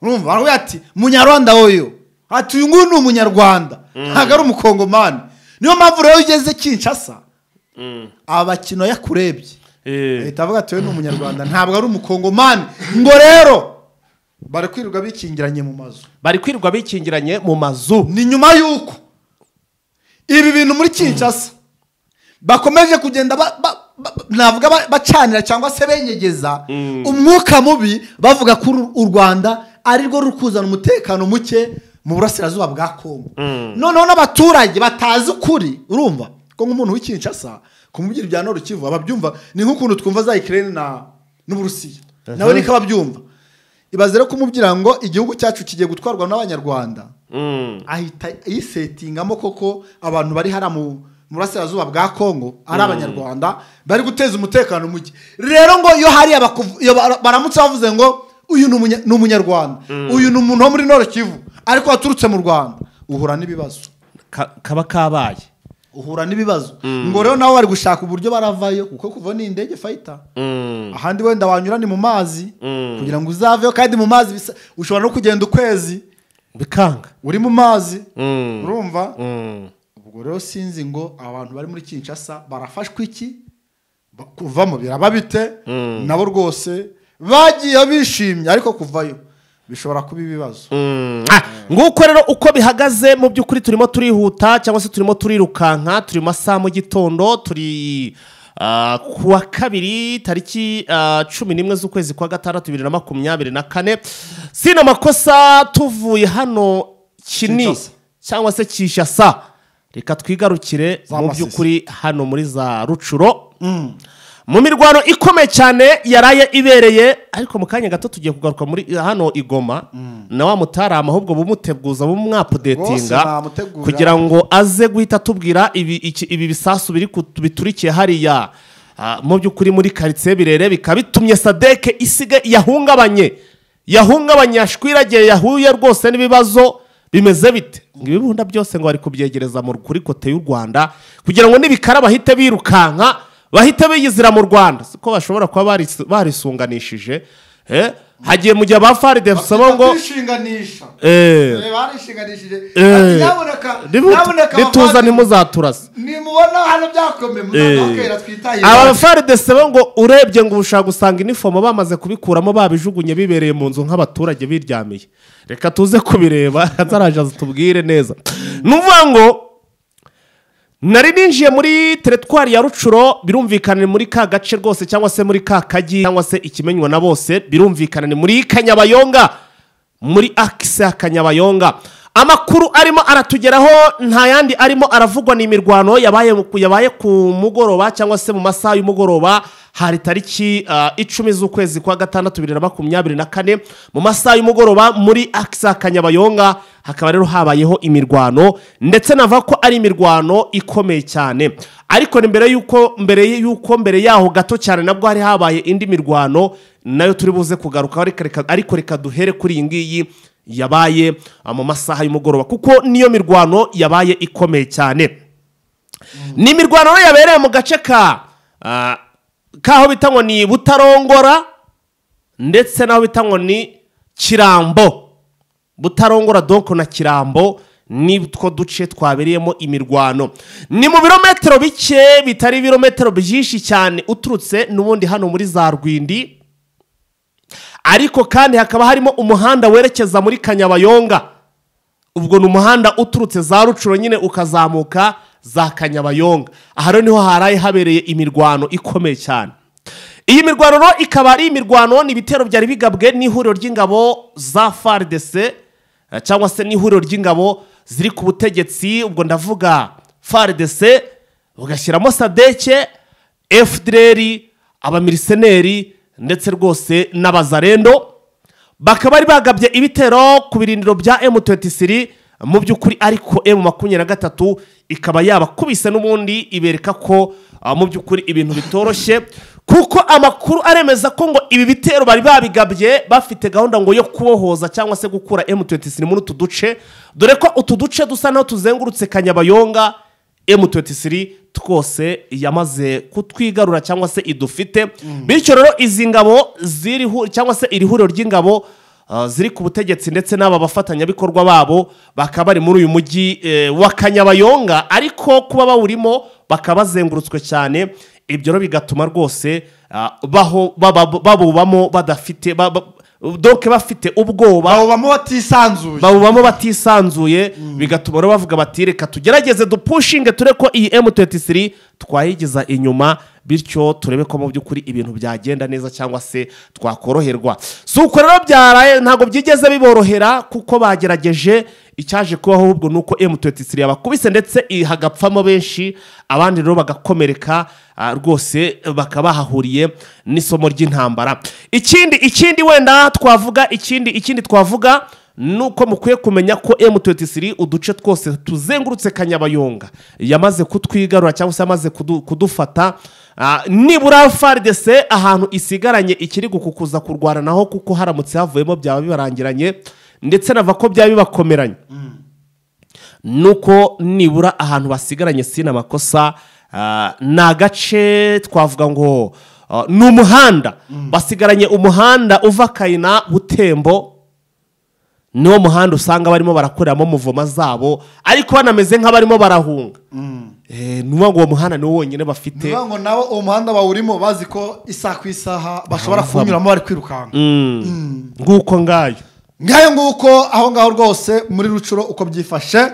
Speaker 2: urumva aravuga ati munyarwanda oyo ati uyu nguyu ni umunyarwanda ntago ari umukongomani. Niyo mpamvu rero ugeze Kinshasa abakino yakurebye ahita avuga ati we ni umunyarwanda ntabwo ari umukongomani. Ngo rero bari kwirirwa bikingiranye mu mazu.
Speaker 1: Bari kwirirwa bikingiranye mu mazu.
Speaker 2: Ni nyuma yuko ibi bintu muri Kinshasa bakomeje kugenda navuga bacanira cyangwa se benyegeza umwuka mubi bavuga ko u Rwanda ari rwo rukuzana umutekano muke mu burasirazuba bwa Kongo. Noneho n'abaturage batazi ukuri urumva ko nk'umuntu w'ikinshasa kumubwira ibya Nord Kivu ababyumva ni nk'ukuntu twumva za Ukraine na n'Uburusiya nawe niko ababyumva. Ibaze rero kumubwira ngo igihugu cyacu kigiye gutwarwa n'abanyarwanda ahita yisetingamo koko abantu bari hara mu burasirazuba bwa Kongo ari abanyarwanda bari guteza umutekano muke. Rero ngo iyo hari baramutse bavuze ngo uyu ni umunyarwanda, uyu ni umuntu wo muri Nord Kivu ariko waturutse mu Rwanda, uhura n'ibibazo.
Speaker 1: Kaba kabaye.
Speaker 2: Uhura n'ibibazo. Ngo rero nawe bari gushaka uburyo baravayo kuko kuva ni indege fighter. Ahandi wenda wanyura ni mu mazi kugira ngo uzaveyo kandi mu mazi ushobora no kugenda ukwezi
Speaker 1: bikanga
Speaker 2: uri mu mazi. Urumva? Ubwo rero sinzi ngo abantu bari muri Kinshasa barafashwe iki kuvamo biraba bite nabo rwose bagiye bishimye ariko kuvayo bishobora kuba ibibazo.
Speaker 1: Nguko rero uko bihagaze mu by'ukuri turimo turihuta cyangwa se turimo turirukanka, turi masaha mu gitondo, turi kuwa kabiri tariki 11 z'ukwezi kwa gatandatu 2024. Sina makosa tuvuye hano Kini cyangwa se Kinshasa, reka twigarukire mu by'ukuri hano muri za Rucuro mu mirwano ikomeye cyane yaraye ibereye. Ariko mu kanya gato tugiye kugaruka muri hano Igoma na wa mutarama ahubwo bumuteguza bumwapudetinga kugira ngo aze guhita tubwira ibi bisasu biri biturikiye hariya mu by'ukuri muri quartier Birere, bikabitumye Sadeke isiga yahungabanye yashwiragiye yahuye rwose n'ibibazo bimeze bite. Ngo ibibunda byose ngo bari kubyegereza mu kuri kote y'u Rwanda kugira ngo nibikara bahite birukanka bahite biyizira mu Rwanda, siko bashobora kuba barisunganishije. Hagiye mu gihe ba FARDC basaba ngo
Speaker 2: bishinganisha barishinganishije
Speaker 1: nituza ntimuzaturasa
Speaker 2: nimubona hano byakomeye muzakera twitaye.
Speaker 1: Aba FARDC ngo urebye ngo ushaka gusanga inifomo bamaze kubikuramo babijugunye bibereye mu nzu nk'abaturage biryamiye. Reka tuze kubireba azaraje tubwire neza. Nuvuga ngo Nari ninjiye muri teritwari ya Rucuro, birumvikana muri ka gace rwose cyangwa se muri ka kagi cyangwa se ikimenywa na bose, birumvikana ni muri Kanyabayonga, muri akise ya Kanyabayonga. Amakuru arimo aratugeraho nta yandi arimo aravugwa ni imirwano yabaye ku mugoroba cyangwa se mu masaha y'umugoroba, hari tariki 10 z'ukwezi kwa gatandatu 2024 mu masaha y'umugoroba muri akise ya Kanyabayonga. Hakaba rero habayeho imirwano, ndetse nava ko ari imirwano ikomeye cyane. Ariko ni mbere yaho gato cyane nabwo hari habaye indi mirwano nayo turi buze kugaruka, ariko reka duhere kuri iyi ngiyi yabaye mu masaha y'umugoroba, kuko niyo mirwano yabaye ikomeye cyane. Ni mirwano yabereye mu gace ka kaho bita ngo ni Butarongora ndetse naho bita ngo ni Kirambo. Butarongora donc na Kirambo nitwo duce twabereyemo imirwano. Ni mu birometero bike bitari ibirometero byinshi cyane uturutse n'ubundi hano muri za Rwindi, ariko kandi hakaba harimo umuhanda werekeza muri Kanyabayonga. Ubwo ni umuhanda uturutse za Rucuro nyine ukazamuka za Kanyabayonga. Aha rero niho haraye habereye imirwano ikomeye cyane. Iyi mirwano rero ikaba ari imirwano ni ibitero byari bigabwe n'ihuriro ry'ingabo za FARDC cyangwa se n'ihuriro ry'ingabo ziri ku butegetsi. Ubwo ndavuga FARDC, ugashyiramo SADC, FDLR, abamiriseneri ndetse rwose n'abazarendo. Bakaba bari bagabye ibitero ku birindiro bya M23 mu by'ukuri, ariko M23 ikaba yabakubise n'ubundi ibereka ko mu by'ukuri ibintu bitoroshye, kuko amakuru aremeza ko ngo ibi bitero bari babigabye bafite gahunda ngo yo kubohoza cyangwa se gukura M23 muri utu duce, dore ko utu duce dusa naho tuzengurutse Kanyabayonga M23 twose yamaze kutwigarura cyangwa se idufite. Bityo rero izi ngabo ziri cyangwa se iri huriro ry'ingabo ziri ku butegetsi ndetse n'aba bafatanyabikorwa babo bakaba bari muri uyu mujyi wa Kanyabayonga, ariko kuba bawurimo bakaba bazengurutswe cyane. Ibyo rero bigatuma rwose babubamo badafite donc bafite ubwoba, babubamo batisanzuye, bigatuma rero bavuga bati reka tugerageze dupushinge ture ko iyi M23 twayigiza inyuma, bityo turebe ko mu by'ukuri ibintu byagenda neza cyangwa se twakoroherwa. Si uko rero byaraye, ntabwo byigeze biborohera kuko bagerageje. Icyaje kubaho ahubwo nuko M23 yabakubise ndetse hagapfamo benshi, abandi rero bagakomereka rwose bakaba bahahuriye n'isomo ry'intambara. Ikindi wenda twavuga, ikindi twavuga nuko mukwiye kumenya ko M23 uduce twose tuzengurutse Kanyabayonga yamaze kutwigarura cyangwa se yamaze kudufata. Nibura FARDC ahantu isigaranye ikiri gukukuza kurwana naho, kuko haramutse havuyemo byaba bibarangiranye ndetse nava ko byaba bibakomeranye. Nuko nibura ahantu basigaranye sina makosa na gace twavuga ngo ni umuhanda basigaranye, umuhanda uva Kayina Butembo, niwo muhanda usanga barimo barakoreramo muvoma zabo, ariko banameze nk'abarimo barahunga. Nuwa ngo uwo muhanda niwo wonyine bafite,
Speaker 2: nuwa ngo nabo uwo muhanda bawurimo bazi ko isaha ku isaha bashobora kunyuramo bari kwirukanka.
Speaker 1: Nguko ngayo
Speaker 2: nguko aho ngaho rwose muri Rucuro uko byifashe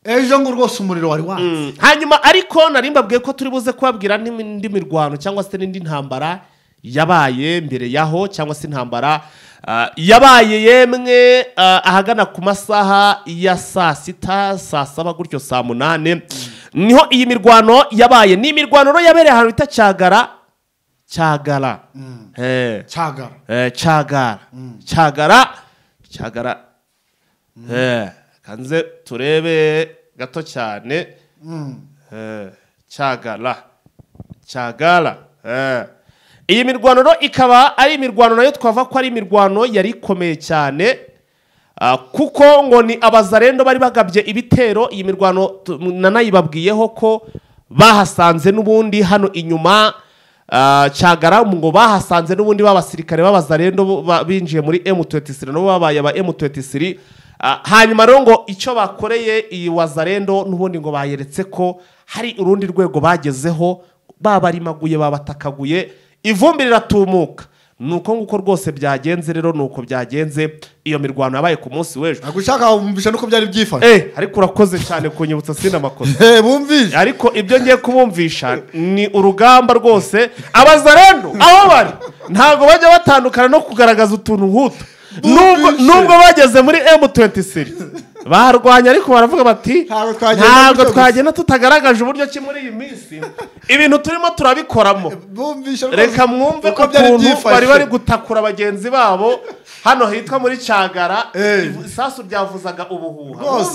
Speaker 2: ejo ngo rwose umuriro wari watse.
Speaker 1: Hanyuma ariko nari mbabwiye ko turi buze kubabwira n'indi mirwano cyangwa se n'indi ntambara yabaye mbere yaho, cyangwa se intambara yabaye yemwe ahagana ku masaha ya saa 6 saa 7 gutyo saa 8 niho iyi mirwano yabaye. Ni imirwano rero yabereye ahantu bita Cyagara. Cyagara kanze turebe gato cyane. Cyagara iyi mirwano rero ikaba ari imirwano nayo twava ko ari imirwano yari ikomeye cyane, kuko ngo ni abazarendo bari bagabye ibitero. Iyi mirwano nanayibabwiyeho ko bahasanze n'ubundi hano inyuma Cyagara, ngo bahasanze n'ubundi b'abasirikare b'abazarendo binjiye muri M23 nabo babaye aba M23. Hanyuma rero ngo icyo bakoreye iyi wazarendo n'ubundi ngo bayeretse ko hari urundi rwego bagezeho, babarimaguye babatakaguye, ivumbi riratumuka. Nuko nguko rwose byagenze rero, nuko byagenze iyo mirwano yabaye ku munsi w'ejo.
Speaker 2: Agushaka umvisha nuko byari byifashe.
Speaker 1: Ariko urakoze cyane kunyibutsa sina makosa.
Speaker 2: Bumvisha.
Speaker 1: Ariko ibyo ngiye kubumvisha ni urugamba rwose abazarendo aho bari ntago bajya batandukana no kugaragaza utuntu nk'utu. Nubwo bageze muri M23 barwanya, ariko baravuga bati ntabwo twagenda tutagaragaje uburyo ki muri iyi minsi ibintu turimo turabikoramo. Reka mwumve ukuntu bari bari gutakura bagenzi babo hano hitwa muri Cyagara, isasu ryavuzaga ubuhuha.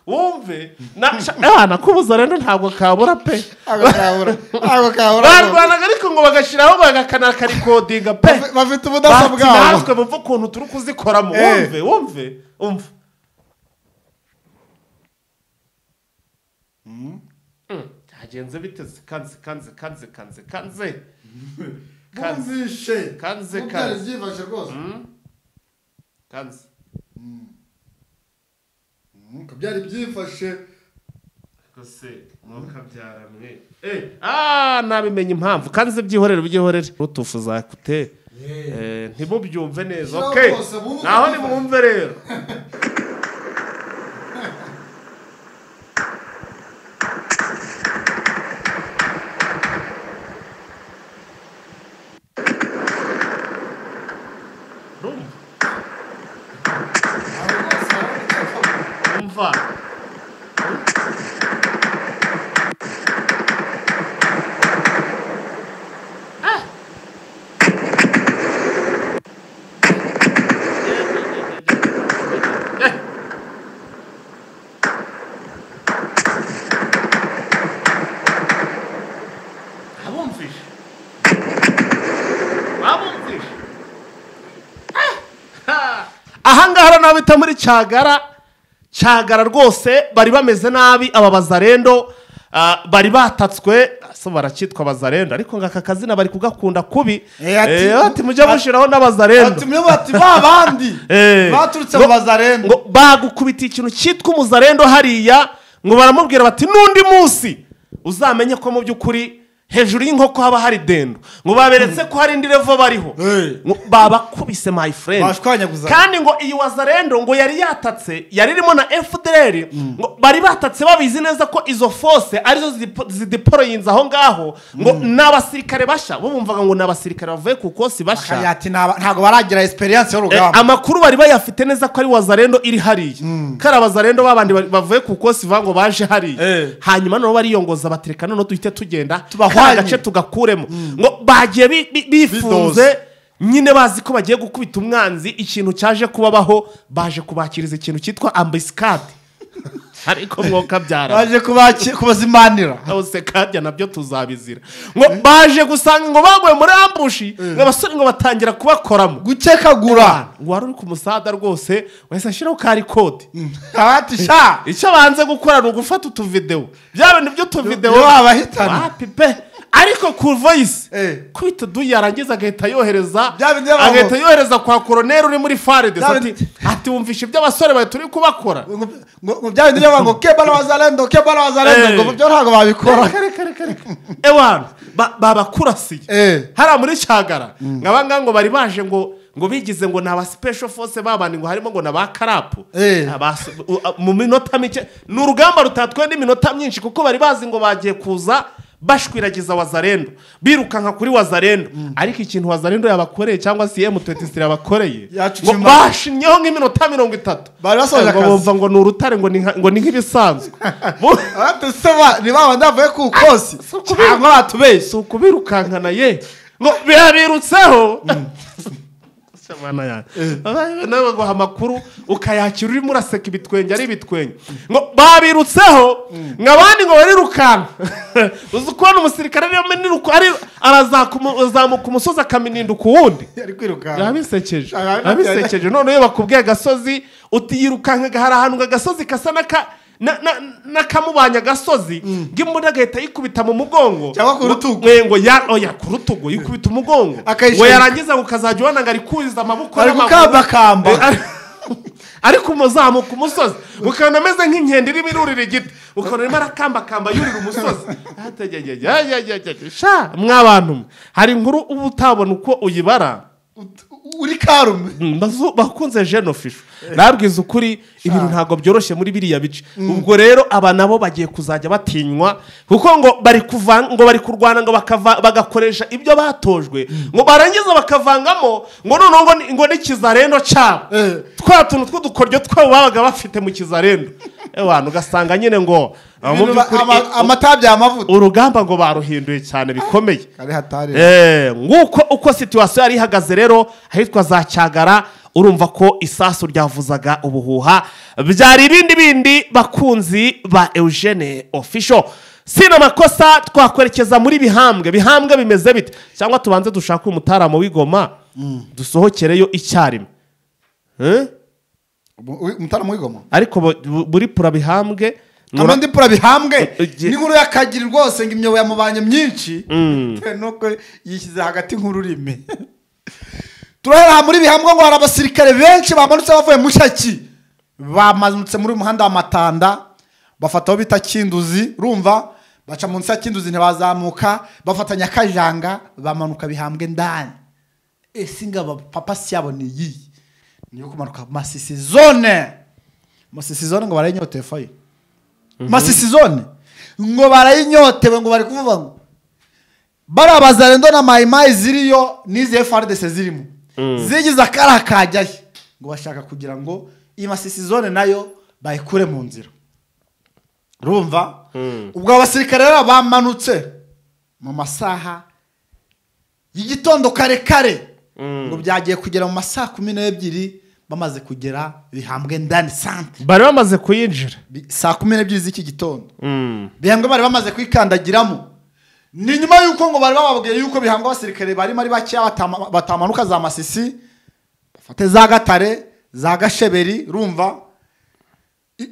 Speaker 1: Wumve nakubuza rero ntabwo kabura pe. Barwanaga ariko ngo bagashiraho bagakana karikodinga pe,
Speaker 2: bafite ubudasa bwabo.
Speaker 1: Natwe bumva ukuntu turi kuzikoramo. Wumve umva. Byagenze bite? Kanze kanze kanze kanze kanze
Speaker 2: kanze
Speaker 1: kanze kanze
Speaker 2: rwose
Speaker 1: kanze
Speaker 2: byari byifashe
Speaker 1: kose mwuka byaramwe. Nabimenye impamvu kanze byihorere byihorere rutufu zakute ntimubyumve neza. Okay, naho nimwumve rero. Ahangaha nabita muri Cyagara. Cyagara rwose bari bameze nabi aba bazarendo, bari batatswe, so barakitwa bazarendo ariko ngaka kazina bari kugakunda kubi. Ati mujye mushiraho n'abazarendo,
Speaker 2: ati mwe bati babandi baturutse mu bazarendo
Speaker 1: ngo bagukubita ikintu cyitwa umuzarendo hariya, ngo baramubwira bati nundi munsi uzamenye ko mu by'ukuri hejuru y'inkoko haba hari dendo, ngo baberetse ko hari indi level bariho, babakubise my friend. Kandi ngo iyi wazarendo ngo yari yatatse, yari irimo na FDLR, ngo bari batatse babizi neza ko izo force arizo zideployinze aho ngaho, ngo n'abasirikare basha bo bumvaga ngo n'abasirikare bavuye ku kosi basha,
Speaker 2: ntago baragira experience y'urugamba.
Speaker 1: Amakuru bari bayafite neza ko ari wazarendo iri hariya, kari abazarendo babandi bavuye ku kosi vango baje hariya, hanyuma nabo bariyongoza batereka none duhite tugenda agace tugakuremo. Ngo bagiye bifunze nyine bazi ko bagiye gukubita umwanzi. Ikintu cyaje kubabaho, baje kubakiriza ikintu cyitwa ambuscade. Ariko mwoka byara
Speaker 2: baje kubazimanira
Speaker 1: hose kadya nabyo tuzabizira. Ngo baje gusanga ngo bagwe muri ambush, ngo abasore ngo batangira kubakoramo
Speaker 2: gukekagura.
Speaker 1: Ngo wari uri ku musada rwose wese ashiraho kari code
Speaker 2: abati sha
Speaker 1: icyo banze gukora ni ugufata utuvideo, bya bintu by'utuvideo
Speaker 2: babahitana
Speaker 1: wapi pe. Ariko ku voice kwita du yarangiza agahita yohereza, agahita yohereza kwa colonel uri muri FARDC ati wumvishe ibyo abasore bawe turi kubakora,
Speaker 2: ngo bya bindi ngo kebana wazalendo kebana wazalendo, ngo byo ntago babikora.
Speaker 1: Reka ewana babakurasiye hara muri Cyagara. Ngabanga ngo bari baje ngo bigize ngo naba special force babandi, ngo harimo ngo naba karapu mu minota mike. Ni urugamba rutatwe n'iminota myinshi kuko bari bazi ngo bagiye kuza bashwiragiza wazarendo, birukanka kuri wazarendo. Ariko ikintu wazarendo yabakoreye cyangwa se M23 yabakoreye, ngo bashinyeho nk'iminota 30
Speaker 2: bari basoje akazi,
Speaker 1: bumva ngo ni urutare, ngo ni nk'ibisanzwe.
Speaker 2: Ni baba ndavuye ku kosi cyangwa batubeshye
Speaker 1: ukubirukankana ye ngo birabirutseho. Nawe guha amakuru ukayakira urimo uraseka ibitwenge ari ibitwenge, ngo babirutseho nk'abandi ngo barirukanka. Uzi kubona umusirikare ari arazamuka umusozi akamininda ku wundi, abisekeje. None iyo bakubwiye agasozi utiyirukanka, hari ahantu agasozi kasa n'aka nakamubanya agasozi ngimbona agahita yikubita mu mugongo
Speaker 2: cyangwa ku rutugu,
Speaker 1: ngo ya oya ku rutugu yikubita umugongo, ngo yarangiza ngo kazajya ubona ngo ari kuza amaboko
Speaker 2: ari gukambakamba
Speaker 1: ariko umuzamuka umusozi ukabona ameze nk'inkende irimo irurira igiti, ukabona arimo arakambakamba yurira umusozi. Sha mwabantu, hari inkuru uba utabona uko uyibara.
Speaker 2: Uri karume
Speaker 1: bakunze Jeune Official nabwiza ukuri ibintu ntabwo byoroshye muri biriya bice. Ubwo rero aba nabo bagiye kuzajya batinywa kuko ngo bari kuvanga, ngo bari kurwana, ngo bagakoresha ibyo batojwe, ngo barangiza bakavangamo ngo noneho ngo n'ikizarendo cyabo twa tuntu tw'udukoryo twabo babaga bafite mu kizarendo. Ewana ugasanga nyine ngo
Speaker 2: amata by'amavuta
Speaker 1: urugamba ngo baruhinduye cyane bikomeye. Nguko uko situation yari ihagaze rero ahitwa za Cyagara, urumva ko isasu ryavuzaga ubuhuha, byari ibindi bindi bakunzi ba Eugene Official. Sina makosa twakwerekeza muri Bihambwe. Bihambwe bimeze bite? Cyangwa tubanze dushaka umutaramo w'igoma dusohokereyo icyarimwe.
Speaker 2: Umutaramo w'igoma
Speaker 1: ariko buri pura Bihambwe
Speaker 2: amandi pura Bihambwe ni nkuru yakagira rwose ngo imyobo yamubanye myinshi nuko yishyize hagati nk'ururimi. Turahera muri Bihambwe ngo hari abasirikare benshi bamanutse bavuye mu Shaki, bamanutse muri umuhanda wa Matanda, bafata aho bita Kinduzi, urumva baca munsi ya Kinduzi ntibazamuka, bafatanya Kajanga bamanuka Bihambwe ndani. Ese ngaba papa siyabo ni iyi niyo kumanuka Masisi zone. Masisi zone ngo barayinyotewe fayi. Masisi zone ngo barayinyotewe, ngo bari kuvuga ngo barabazarendo na mayimayi ziriyo n'izi FARDC zirimo zigize akara kajyayo, ngo bashaka kugira ngo iyi Masisi zone nayo bayikure mu nzira. Urumva ubwo abasirikare rero bamanutse mu masaha y'igitondo kare kare, ngo byagiye kugera mu masaha 12 bamaze kugera Bihambwe ndani centre,
Speaker 1: bari bamaze kuyinjira
Speaker 2: saa 12 z'iki gitondo. Bihambwe bari bamaze kwikandagiramo. Ni nyuma yuko ngo bari bababwiye yuko Bihambwe abasirikare bari mari bake batamanuka za Masisi, bafate za Gatare, za Gasheberi, urumva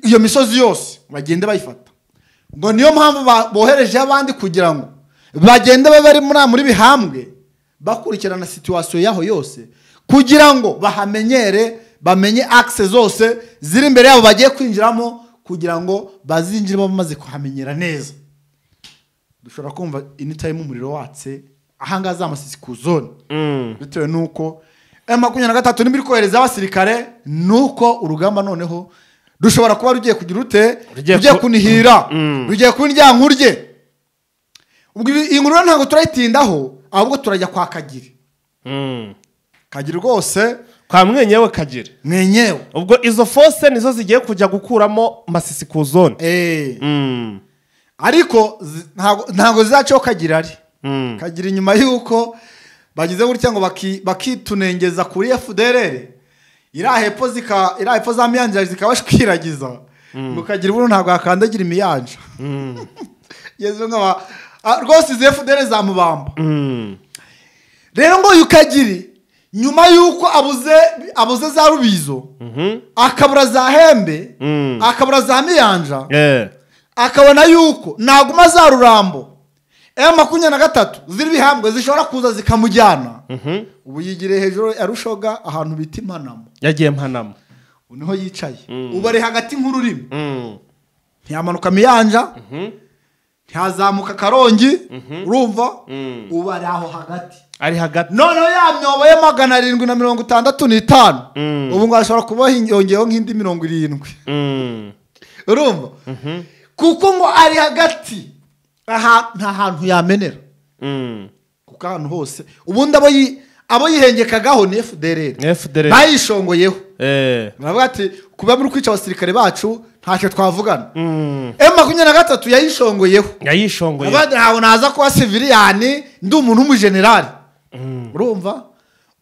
Speaker 2: iyo misozi yose bagende bayifata. Ngo niyo mpamvu bohereje abandi kugira ngo bagende bari muri Bihambwe bakurikirana situation yaho yose kugira ngo bahamenyere, bamenye axe zose ziri imbere yabo bagiye kwinjiramo kugira ngo bazinjire bamaze kuhamenyera neza. Dushobora kumva anytime umuriro watse ahangaza Masisi ku zone bitewe nuko M23 nimbi kohereza abasirikare, nuko urugamba noneho dushobora kuba rugiye kugira ute, rugiye kunihira, rugiye kundya nkurye. Ubwo inkuru ntabwo turayitindaho, ahubwo turajya kwa Kagiri. Kagiri rwose
Speaker 1: kwa mwenyewe Kagiri
Speaker 2: mwenyewe.
Speaker 1: Ubwo izo force nizo zigiye kujya gukuramo Masisi ku zone.
Speaker 2: Ariko ntago zizaco Kagiri ari. Kagiri nyuma yuko bagize gutya ngo bakitunengeza kuri FDLR, ira hepfo za miyanja zikabashwiragiza, ngo Kagiri buno ntago akandagira imiyanja. Yezu nkaba rwose izi FDLR zamubamba. Rero ngo yukagiri nyuma yuko abuze za Rubizo, akabura za Hembe, akabura za Miyanja, akabona yuko naguma za Rurambo M23 ziri Bihambwe zishobora kuza zikamujyana. Ubu yigire hejuru ya Rushoga ahantu bita Impanamo,
Speaker 1: yagiye Mpanamo
Speaker 2: niho yicaye. Ubu ari hagati nk'ururimi, ntiyamanuka Miyanja, ntiyazamuka Karongi, urumva ubu ari aho hagati,
Speaker 1: ari hagati.
Speaker 2: Noneho ya myobo ye 765 ubu ngo ashobora kuba yongeyeho nk'indi 70. Urumva kuko ngo ari hagati aha nta hantu yamenera, kuko ahantu hose ubundi abo yihengekagaho ni FDLR bayishongoyeho. Baravuga ati kuba muri kwica abasirikare bacu ntacyo twavugana. M23 yayishongoyeho,
Speaker 1: yayishongoye.
Speaker 2: Ntabwo naza kuba civilian ndi umuntu w'umugenerali. Urumva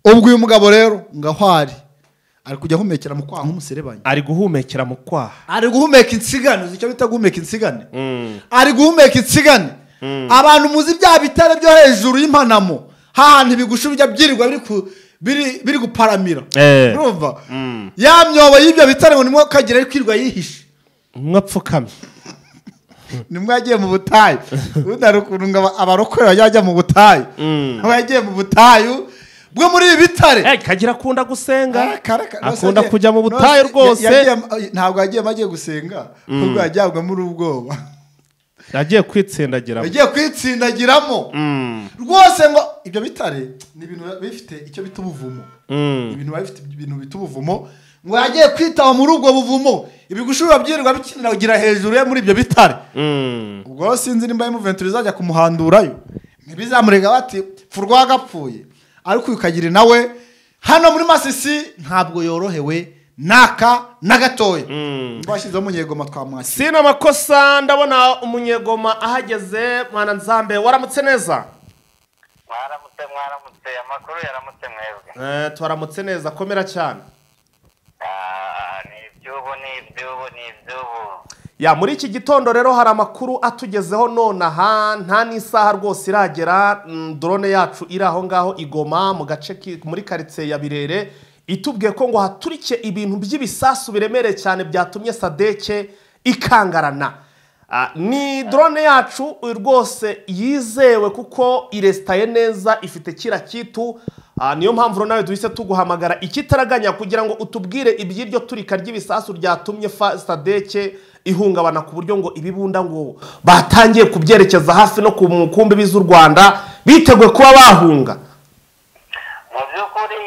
Speaker 2: ubwo uyu mugabo rero ngahwari ari kujya ahumekera mu kwaha nk'umuserebanya,
Speaker 1: ari guhumekera mu kwaha,
Speaker 2: ari guhumeka insigane. Uzi icyo bita guhumeka insigane? Ari guhumeka insigane. Abantu muzi bya bitare byo hejuru y'impanamo, hahantu ibigushu bijya byirirwa biri guparamira. Urumva ya myobo y'ibyo bitare ngo nimwo Kagira ari kwirwa yihishe,
Speaker 1: mwapfukamye
Speaker 2: nimwe yagiye mu butayu. Ubundi hari ukuntu ngo abarokore bajya mu butayu, aba yagiye mu butayu bwo muri ibi bitare.
Speaker 1: Kagira akunda gusenga, akunda kujya mu butayu rwose.
Speaker 2: Ntabwo yagiye agiye gusenga, ahubwo yajyabwa muri ubwoba,
Speaker 1: yagiye kwitsindagiramo,
Speaker 2: yagiye kwitsindagiramo. Rwose ngo ibyo bitare ni ibintu bifite icyo bita ubuvumo. Ibintu bifite ibintu bita ubuvumo, ngo yagiye kwitaba muri ubwo buvumo, ibigushura byirirwa bikiniragira hejuru ye muri ibyo bitare. Ubwo sinzi nimba M23 izajya kumuhandurayo, ntibizamurega bati pfurwa gapfuye. Ariko ukagira nawe hano muri Masisi ntabwo yorohewe naka na gatoya. Twashyizeho umunyegoma twamwakira.
Speaker 1: Sina makosa, ndabona umunyegoma ahageze. Mwana Nzambe, waramutse neza?
Speaker 3: Mwaramutse, mwaramutse, amakuru yaramutse mwebwe?
Speaker 1: Twaramutse neza, komera cyane.
Speaker 3: Ni iby'ubu, ni iby'ubu, ni iby'ubu.
Speaker 1: Ya, muri iki gitondo rero hari amakuru atugezeho nonaha, nta n'isaha rwose iragera. Drone yacu iri aho ngaho igoma mu gace muri quartier ya Birere, itubwiye ko ngo haturike ibintu by'ibisasu biremereye cyane byatumye Sadeke ikangarana. Ni drone yacu rwose yizewe kuko iresitaye neza, ifite kira kitu. Niyo mpamvu nawe duhise tuguhamagara ikitaraganya kugira ngo utubwire iby'iryo turika ry'ibisasu ryatumye Sadeke ihungabana ku buryo ngo ibibunda ngo batangiye kubyerekeza hafi no ku mukumbi b'iz'u Rwanda, biteguye kuba bahunga.
Speaker 3: Mu by'ukuri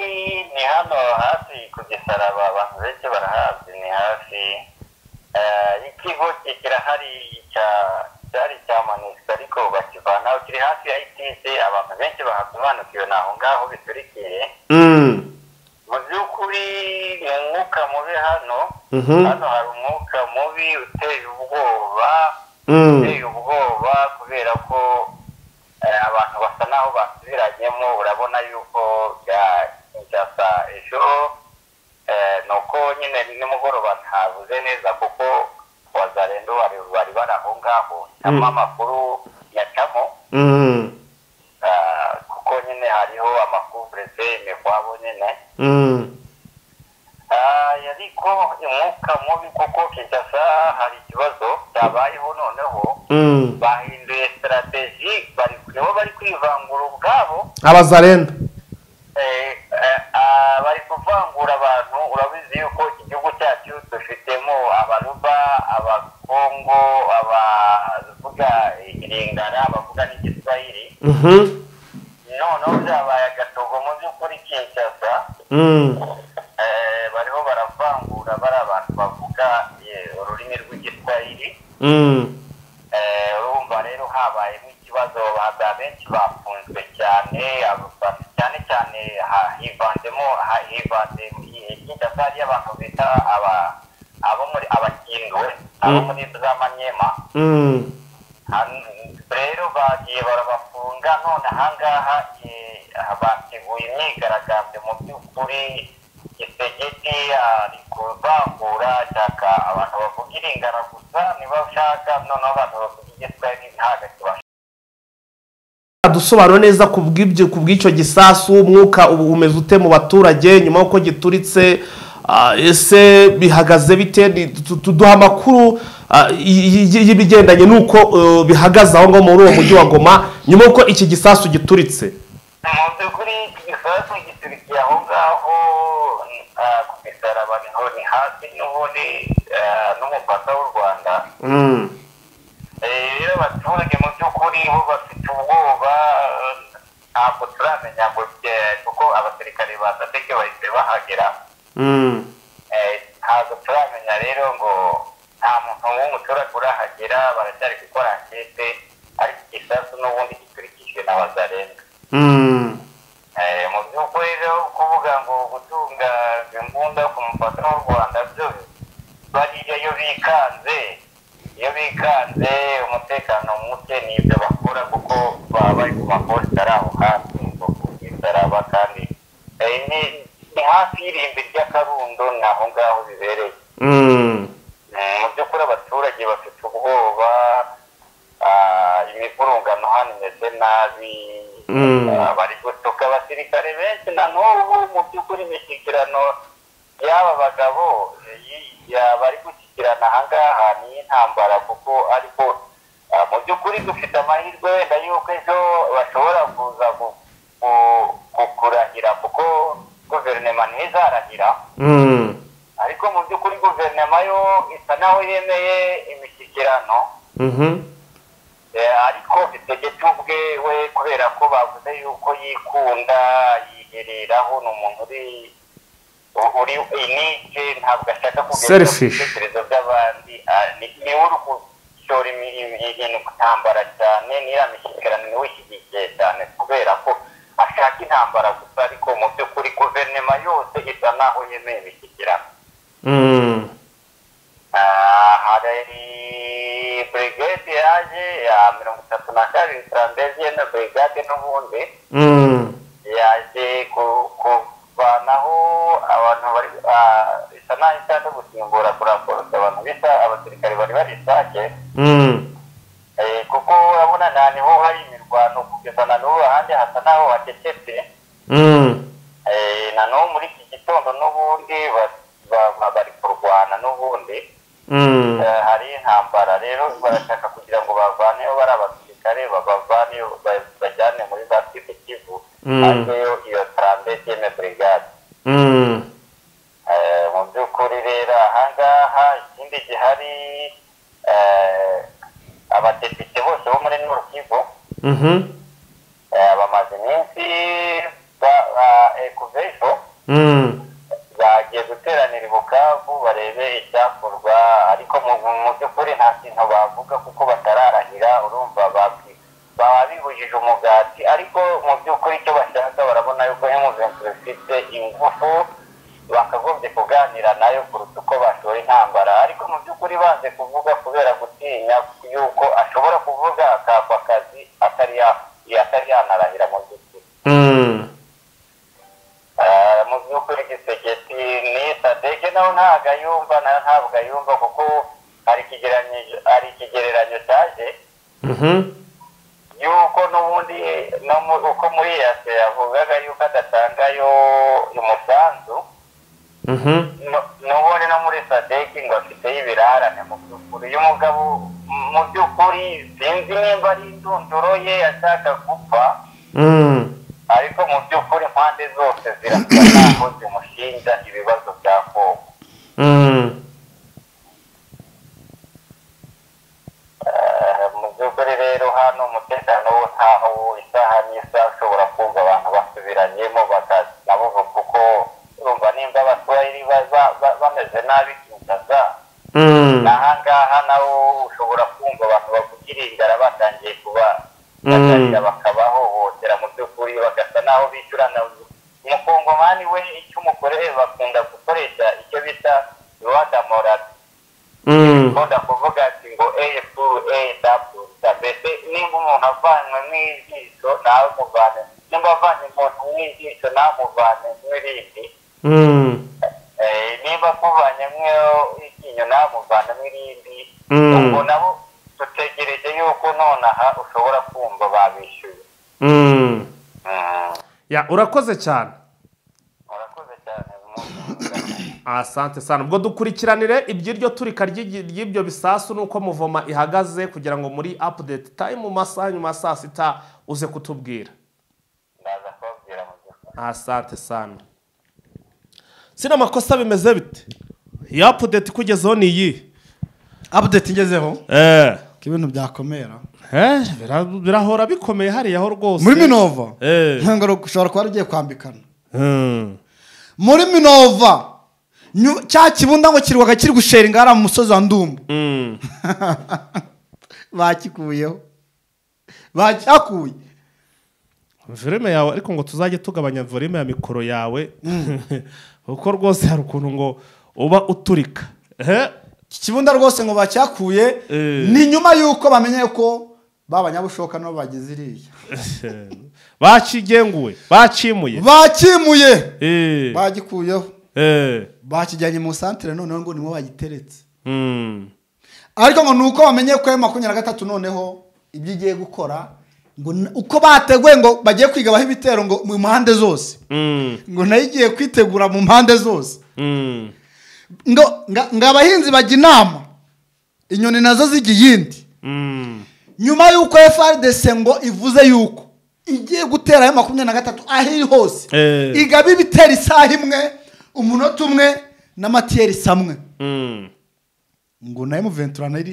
Speaker 3: ni hano hafi ku Gisaraba, abantu benshi barahazi, ni hafi ikigo kirahari cyari cyamanitswe ariko bakivanaho, kiri hafi ya ITC, abantu benshi bahasobanukiwe naho ngaho biturikiye. Mu by'ukuri ni umwuka mubi hano. Hano hari umwuka mubi uteye ubwoba, uteye ubwoba kubera ko abantu basa naho basubiranyemo. Urabona yuko Kinshasa ejo nuko nyine nimugoroba ntavuze neza kuko wazarendo bari bari aho ngaho, amakuru yacamo kuko nyine hariho amakuvureze imikwabo nyine. Ariko umwuka mubi kuko Kinshasa hari ikibazo cyabayeho, noneho bahinduye strategy, bari kwivangura ubwabo
Speaker 1: abazarendo.
Speaker 3: Bari kuvangura abantu. Urabizi yuko iki gihugu cyacu dufitemo abaruba, abakongo, abavuga iringara, abavuga n'igiswahili. Noneho byabaye agatogo mu by'ukuri Kinshasa. Bariho baravangura bari abantu bavuga ururimi rw'igiswahili. Urumva rero habayemo ikibazo, benshi bafunzwe cyane, cyane cyane hivanzemo Kinshasa hariyo abantu bita abo muri abakindwe, abo muri za Manyema. Rero bagiye barabafunga, none ahangaha bateguye imyigaragambyo. Mu by'ukuri Gisegeti ari kuvangura, ashaka abantu bavuga iringara gusa, niba ushaka noneho abantu bavuga igiswahili ntabwo kibasha.
Speaker 1: Dusobanura neza kubw'icyo gisasu, umwuka ubu umeze ute mu baturage nyuma y'uko gituritse? Ese bihagaze bite? Tuduha amakuru y'ibigendanye n'uko bihagaze aho ngaho muri uwo mujyi wa Goma nyuma y'uko iki gisasu gituritse.
Speaker 3: Mu by'ukuri iki gisasu giturikiye aho ngaho ku Gisaraba, ni hafi n'ubundi n'umupaka w'u Rwanda. Rero abaturage mu by'ukuri bo bafite ubwoba, ntabwo turamenya ngo kuko abasirikare ba Sadeke bahise bahagera. Ntabwo turamenya rero ngo nta muntu w'umuturage urahagera, baracyari gukora ankete, ariko igisasu n'ubundi giturikijwe na Bazarenga. Mu by'ukuri rero kuvuga ngo gutunga imbunda ku mupaka w'u Rwanda byo bariya iyo bikanze, iyo bikanze umutekano muke ni ibyo bakora, kuko baba bari ku maposita ari aho hafi ngo ku Gisaraba, kandi ni hafi y'irimbi ry'Akarundo, ni aho ngaho bibereye. Mu by'ukuri abaturage bafite ubwoba, imivurungano hano imeze nabi, bari gutuka abasirikare benshi na n'ubu. Mu by'ukuri imishyikirano y'aba bagabo bari gushyikirana ahangaha ni intambara, kuko ariko mu by'ukuri dufite amahirwe wenda yuko ejo bashobora kuza kurahira, kuko guverinoma ntizarahira. Ariko mu by'ukuri guverinoma yo isa naho yemeye imishyikirano. Ariko Tshisekedi ubwe we kubera ko bavuze yuko yikunda yihereraho, ni umuntu uri inike, ntabwo ashaka kugenda ku bitekerezo by'abandi, niwe uri gushora intambara cyane, n'iriya mishyikirano niwe ishyigikiye cyane kubera ko ashaka intambara gusa, ariko mu by'ukuri guverinoma yose isa naho yemeye imishyikirano. Hari brigade yaje ya 32 trandeziyene brigade n'ubundi yaje kuvanaho abantu bari isa naho ishaka gusimbura kuraporosa abantu bisa abasirikare bari bari Sake, kuko urabona nta niho hari imirwano kugeza na n'ubu, ahandi hasa naho hacecetse. Na n'ubu muri iki gitondo n'ubundi bari kurwana n'ubundi, hari intambara. Rero barashaka kugira ngo bavaneyo bari abasirikare, babavaneyo bajyane muri za Sud Kivu, ariyo iyo trandeziyene brigade. Mu by'ukuri rero ahangaha ikindi gihari, abadepite bose bo muri Nord Kivu bamaze iminsi kuva ejo bagiye guteranira i Bukavu barebe icyakorwa, ariko mu by'ukuri nta kintu bavuga kuko batararahira, urumva baba bibujije umugati, ariko mu by'ukuri icyo bashaka barabona yuko M23 ifite ingufu, bakagombye kuganira nayo kuruta uko bashora intambara. Ariko mu by'ukuri banze kuvuga kubera gutinya yuko ashobora kuvuga akakwa akazi atari yanarahira mu by'ukuri. Mu by'ukuri Tshisekedi ni Sadeke nawe ntabwo ayumva, nayo ntabwo ayumva kuko hari ikigereranyo cyaje yuko n'ubundi uko muri yase yavugaga yuko adatangayo umusanzu, n'ubundi no muri Sadeke ngo afiteyo ibirarane. Mu by'ukuri uyu mugabo mu by'ukuri sinzi nimba ari indunduro ye ashaka gupfa, ariko mu by'ukuri impande zose zirasa naho zimushinja ibibazo bya Kongo. Mu by'ukuri rero hano umutekano wo ntaho isaha n'isaha ushobora kumva abantu basubiranyemo nabo, kuko urumva nimba Abaswahili bameze nabi Kinshasa, n'ahangaha nawo ushobora kumva abantu bavugira inzara batangiye kuba batangira bakabahohotera mu by'ukuri, bagasa naho bishyurana. Umukongomani we icyo umukoreye bakunda gukoresha icyo bita rwadamorati, bakunda kuvuga ati ngo A pour A W, mbese nimba umuntu avanywe mu ijisho nawe muvane, nimba avanye umuntu mu ijisho nawe muvane n'irindi, nimba akuvanye iryinyo nawe muvane n'irindi. Ubwo nabo dutegereje yuko nonaha ushobora kumva babishyuye.
Speaker 1: Ya, urakoze cyane.
Speaker 3: Urakoze cyane.
Speaker 1: Asante sana. Ubwo dukurikiranire iby'iryo turika ry'ibyo bisasu nuko muvoma ihagaze, kugira ngo muri update time mu masaha nyuma saa sita uze kutubwira.
Speaker 3: Ndaza kubabwira mu by'ukuri.
Speaker 1: Asante sana. Sina makosa bimeze bite? Iyi update kugezeho ni iyi.
Speaker 2: Update ngezeho? Ibintu byakomera.
Speaker 1: Birahora bikomeye hariya ho rwose.
Speaker 2: Muri Minova. Ntabwo ushobora kuba ugiye kwambikana. Muri Minova cya kibunda ngo kirwaga kiri gusheringa hariya mu musozi wa Ndumbu. Bakikuyeho. Bacyakuye.
Speaker 1: Volume yawe ariko ngo tuzajye tugabanya volume ya mikoro yawe. Kuko rwose hari ukuntu ngo uba uturika.
Speaker 2: Kibunda rwose ngo bacyakuye ni nyuma yuko bamenye ko babanyabushoka no bagize iriya.
Speaker 1: Bakigenguwe, bacimuye.
Speaker 2: Bakimuye. Bagikuyeho. Bakijyanye mu centre noneho ngo nimwe bagiteretse. Ariko ngo nuko bamenye ko 23 noneho ibyo igiye gukora ngo uko bateguye ngo bagiye kwiga baho ibitero ngo mu mpande zose. Ngo nayo igiye kwitegura mu mpande zose. Ngo abahinzi bajya inama inyoni nazo zijya iyindi. Nyuma yuko FARDC ngo ivuze yuko igiye gutera ayo 23 aho iri hose, igaba ibitera isaha imwe, umunota umwe n'amatiyeri samwe. Ngo na M23 nayo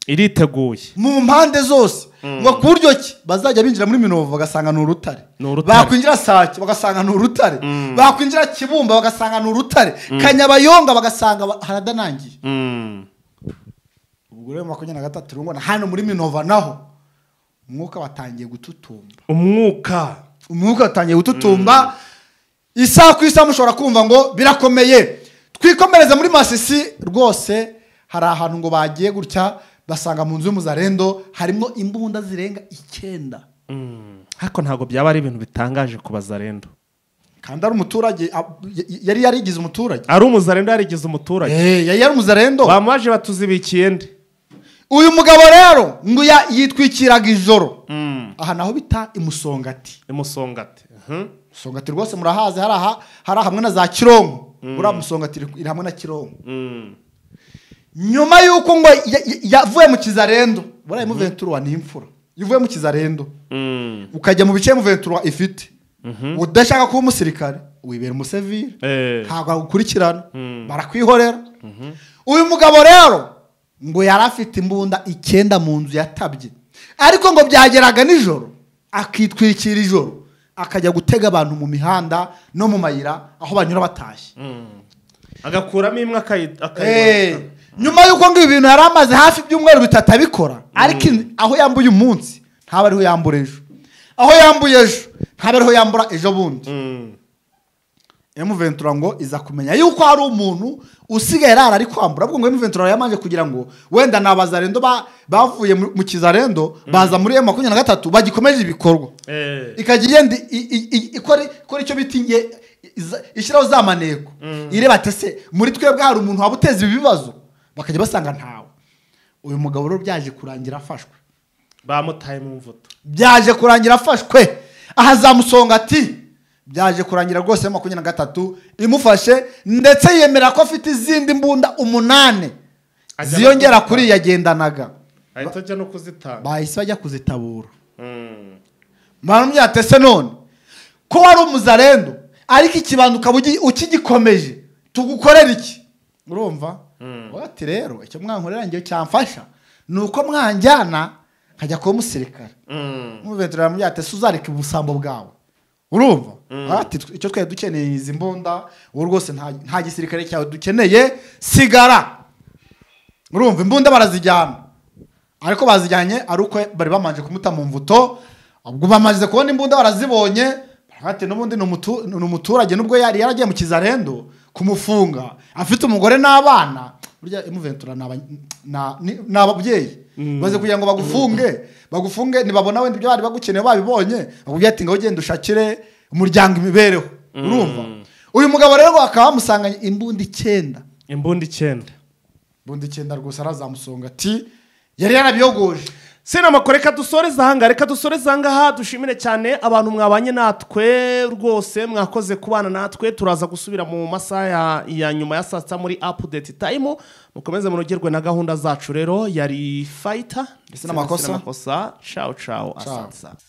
Speaker 1: iriteguye
Speaker 2: mu mpande zose, ngo ku buryo ki bazajya binjira muri Minova bagasanga ni urutare, bakwinjira Sake bagasanga ni urutare, bakwinjira Kibumba bagasanga ni urutare, Kanyabayonga bagasanga haradanangiye. Ubwo rero 23 ngo hano muri Minova naho umwuka watangiye gututumba, umwuka watangiye gututumba. Isaha ku isaha mushobora kumva ngo birakomeye. Twikomereza muri Masisi rwose, hari ahantu ngo bagiye gutya basanga mu nzu y'umuzarendo harimo imbunda zirenga 9.
Speaker 1: Ariko ntabwo byaba ari ibintu bitangaje ku bazarendo,
Speaker 2: kandi ari umuturage, yari yarigize umuturage,
Speaker 1: ari umuzarendo yarigize umuturage.
Speaker 2: Yari yari umuzarendo,
Speaker 1: bamaje batuzibikiye nde.
Speaker 2: Uyu mugabo rero ngo yitwikiraga ijoro. Aha naho bita imusongati.
Speaker 1: Imusongati.
Speaker 2: Musongati rwose murahazi, hari hamwe na za Kironko. Uriya musongati iri hamwe na Kironko. Nyuma yuko ngo yavuye mu kizarendo, buriya M23 ni imfura. Ivuye mu kizarendo ukajya mu bice M23 ifite, udashaka kuba umusirikare wibera umusivile, ntabwo agukurikirana, barakwihorera. Uyu mugabo rero ngo yari afite imbunda 9 mu nzu yatabye, ariko ngo byageraga nijoro akitwikira ijoro akajya gutega abantu mu mihanda no mu mayira aho banyura batashye,
Speaker 1: agakuramo imwe akayibona.
Speaker 2: Nyuma yuko ngo ibintu yari amaze hafi ibyumweru 3 abikora, ariko aho yambuye umunsi ntaba ariho yambura ejo, aho yambuye ejo ntaba ariho yambura ejo bundi. M23 ngo iza kumenya yuko hari umuntu usigaye arara ari kwambura. Ubwo ngo M23 yamanje kugira ngo wenda nabazarendo bavuye mu kizarendo baza muri M23 bagikomeje ibikorwa, ikajya igenda ikora icyo bita ishyiraho za maneko, ireba tese muri twebwe hari umuntu wabuteza ibibazo, bakajya basanga ntawe. Uyu mugabo rero byaje kurangira afashwe,
Speaker 1: bamutaye mu mvuto,
Speaker 2: byaje kurangira afashwe aha za Musongati. Byaje kurangira rwose 23 imufashe, ndetse yemera ko afite izindi mbunda 8 ziyongera kuri yagendanaga,
Speaker 1: ahita ajya no kuzitanga,
Speaker 2: bahise bajya kuzitabura. Baramubwira ati ese none ko wari umuzarendo ariko ikibando ukaba ukigikomeje tugukorera iki? Urumva? Ati rero icyo mwankorera ngiye cyamfasha ni uko mwanjyana nkajya kuba umusirikare. M23 aramubwira ati ese uzareka ubusambo bwawe? Urumva? Ati icyo twari dukeneye izi mbunda, wowe rwose nta gisirikare cyawe dukeneye, sigara. Urumva imbunda barazijyana, ariko bazijyanye ari uko bari bamanje kumuta mu mvuto. Ubwo bamaze kubona imbunda barazibonye, ati n'ubundi ni umuturage, nubwo yari yaragiye mu kizarendo kumufunga afite umugore n'abana. Burya M23 ni ababyeyi baze kugira ngo bagufunge nibabona wenda ibyo bari bagukeneye babibonye, bakubwira ati ngaho genda ushakire umuryango imibereho. Urumva uyu mugabo rero akaba bamusanganye imbunda 9,
Speaker 1: imbunda 9,
Speaker 2: imbunda 9 rwose arazamusonga ati yari yarabiyogoje.
Speaker 1: Sinamakuru, reka dusoreze ahanga, reka dusoreze ahangaha. Dushimire cyane abantu mwabanye natwe rwose, mwakoze kubana natwe. Turaza gusubira mu masaha ya nyuma ya saa sita muri update time. Mukomeze munogerwe na gahunda zacu. Rero yari Fighter
Speaker 2: Sinamakuru.
Speaker 1: Ciao ciao, asante.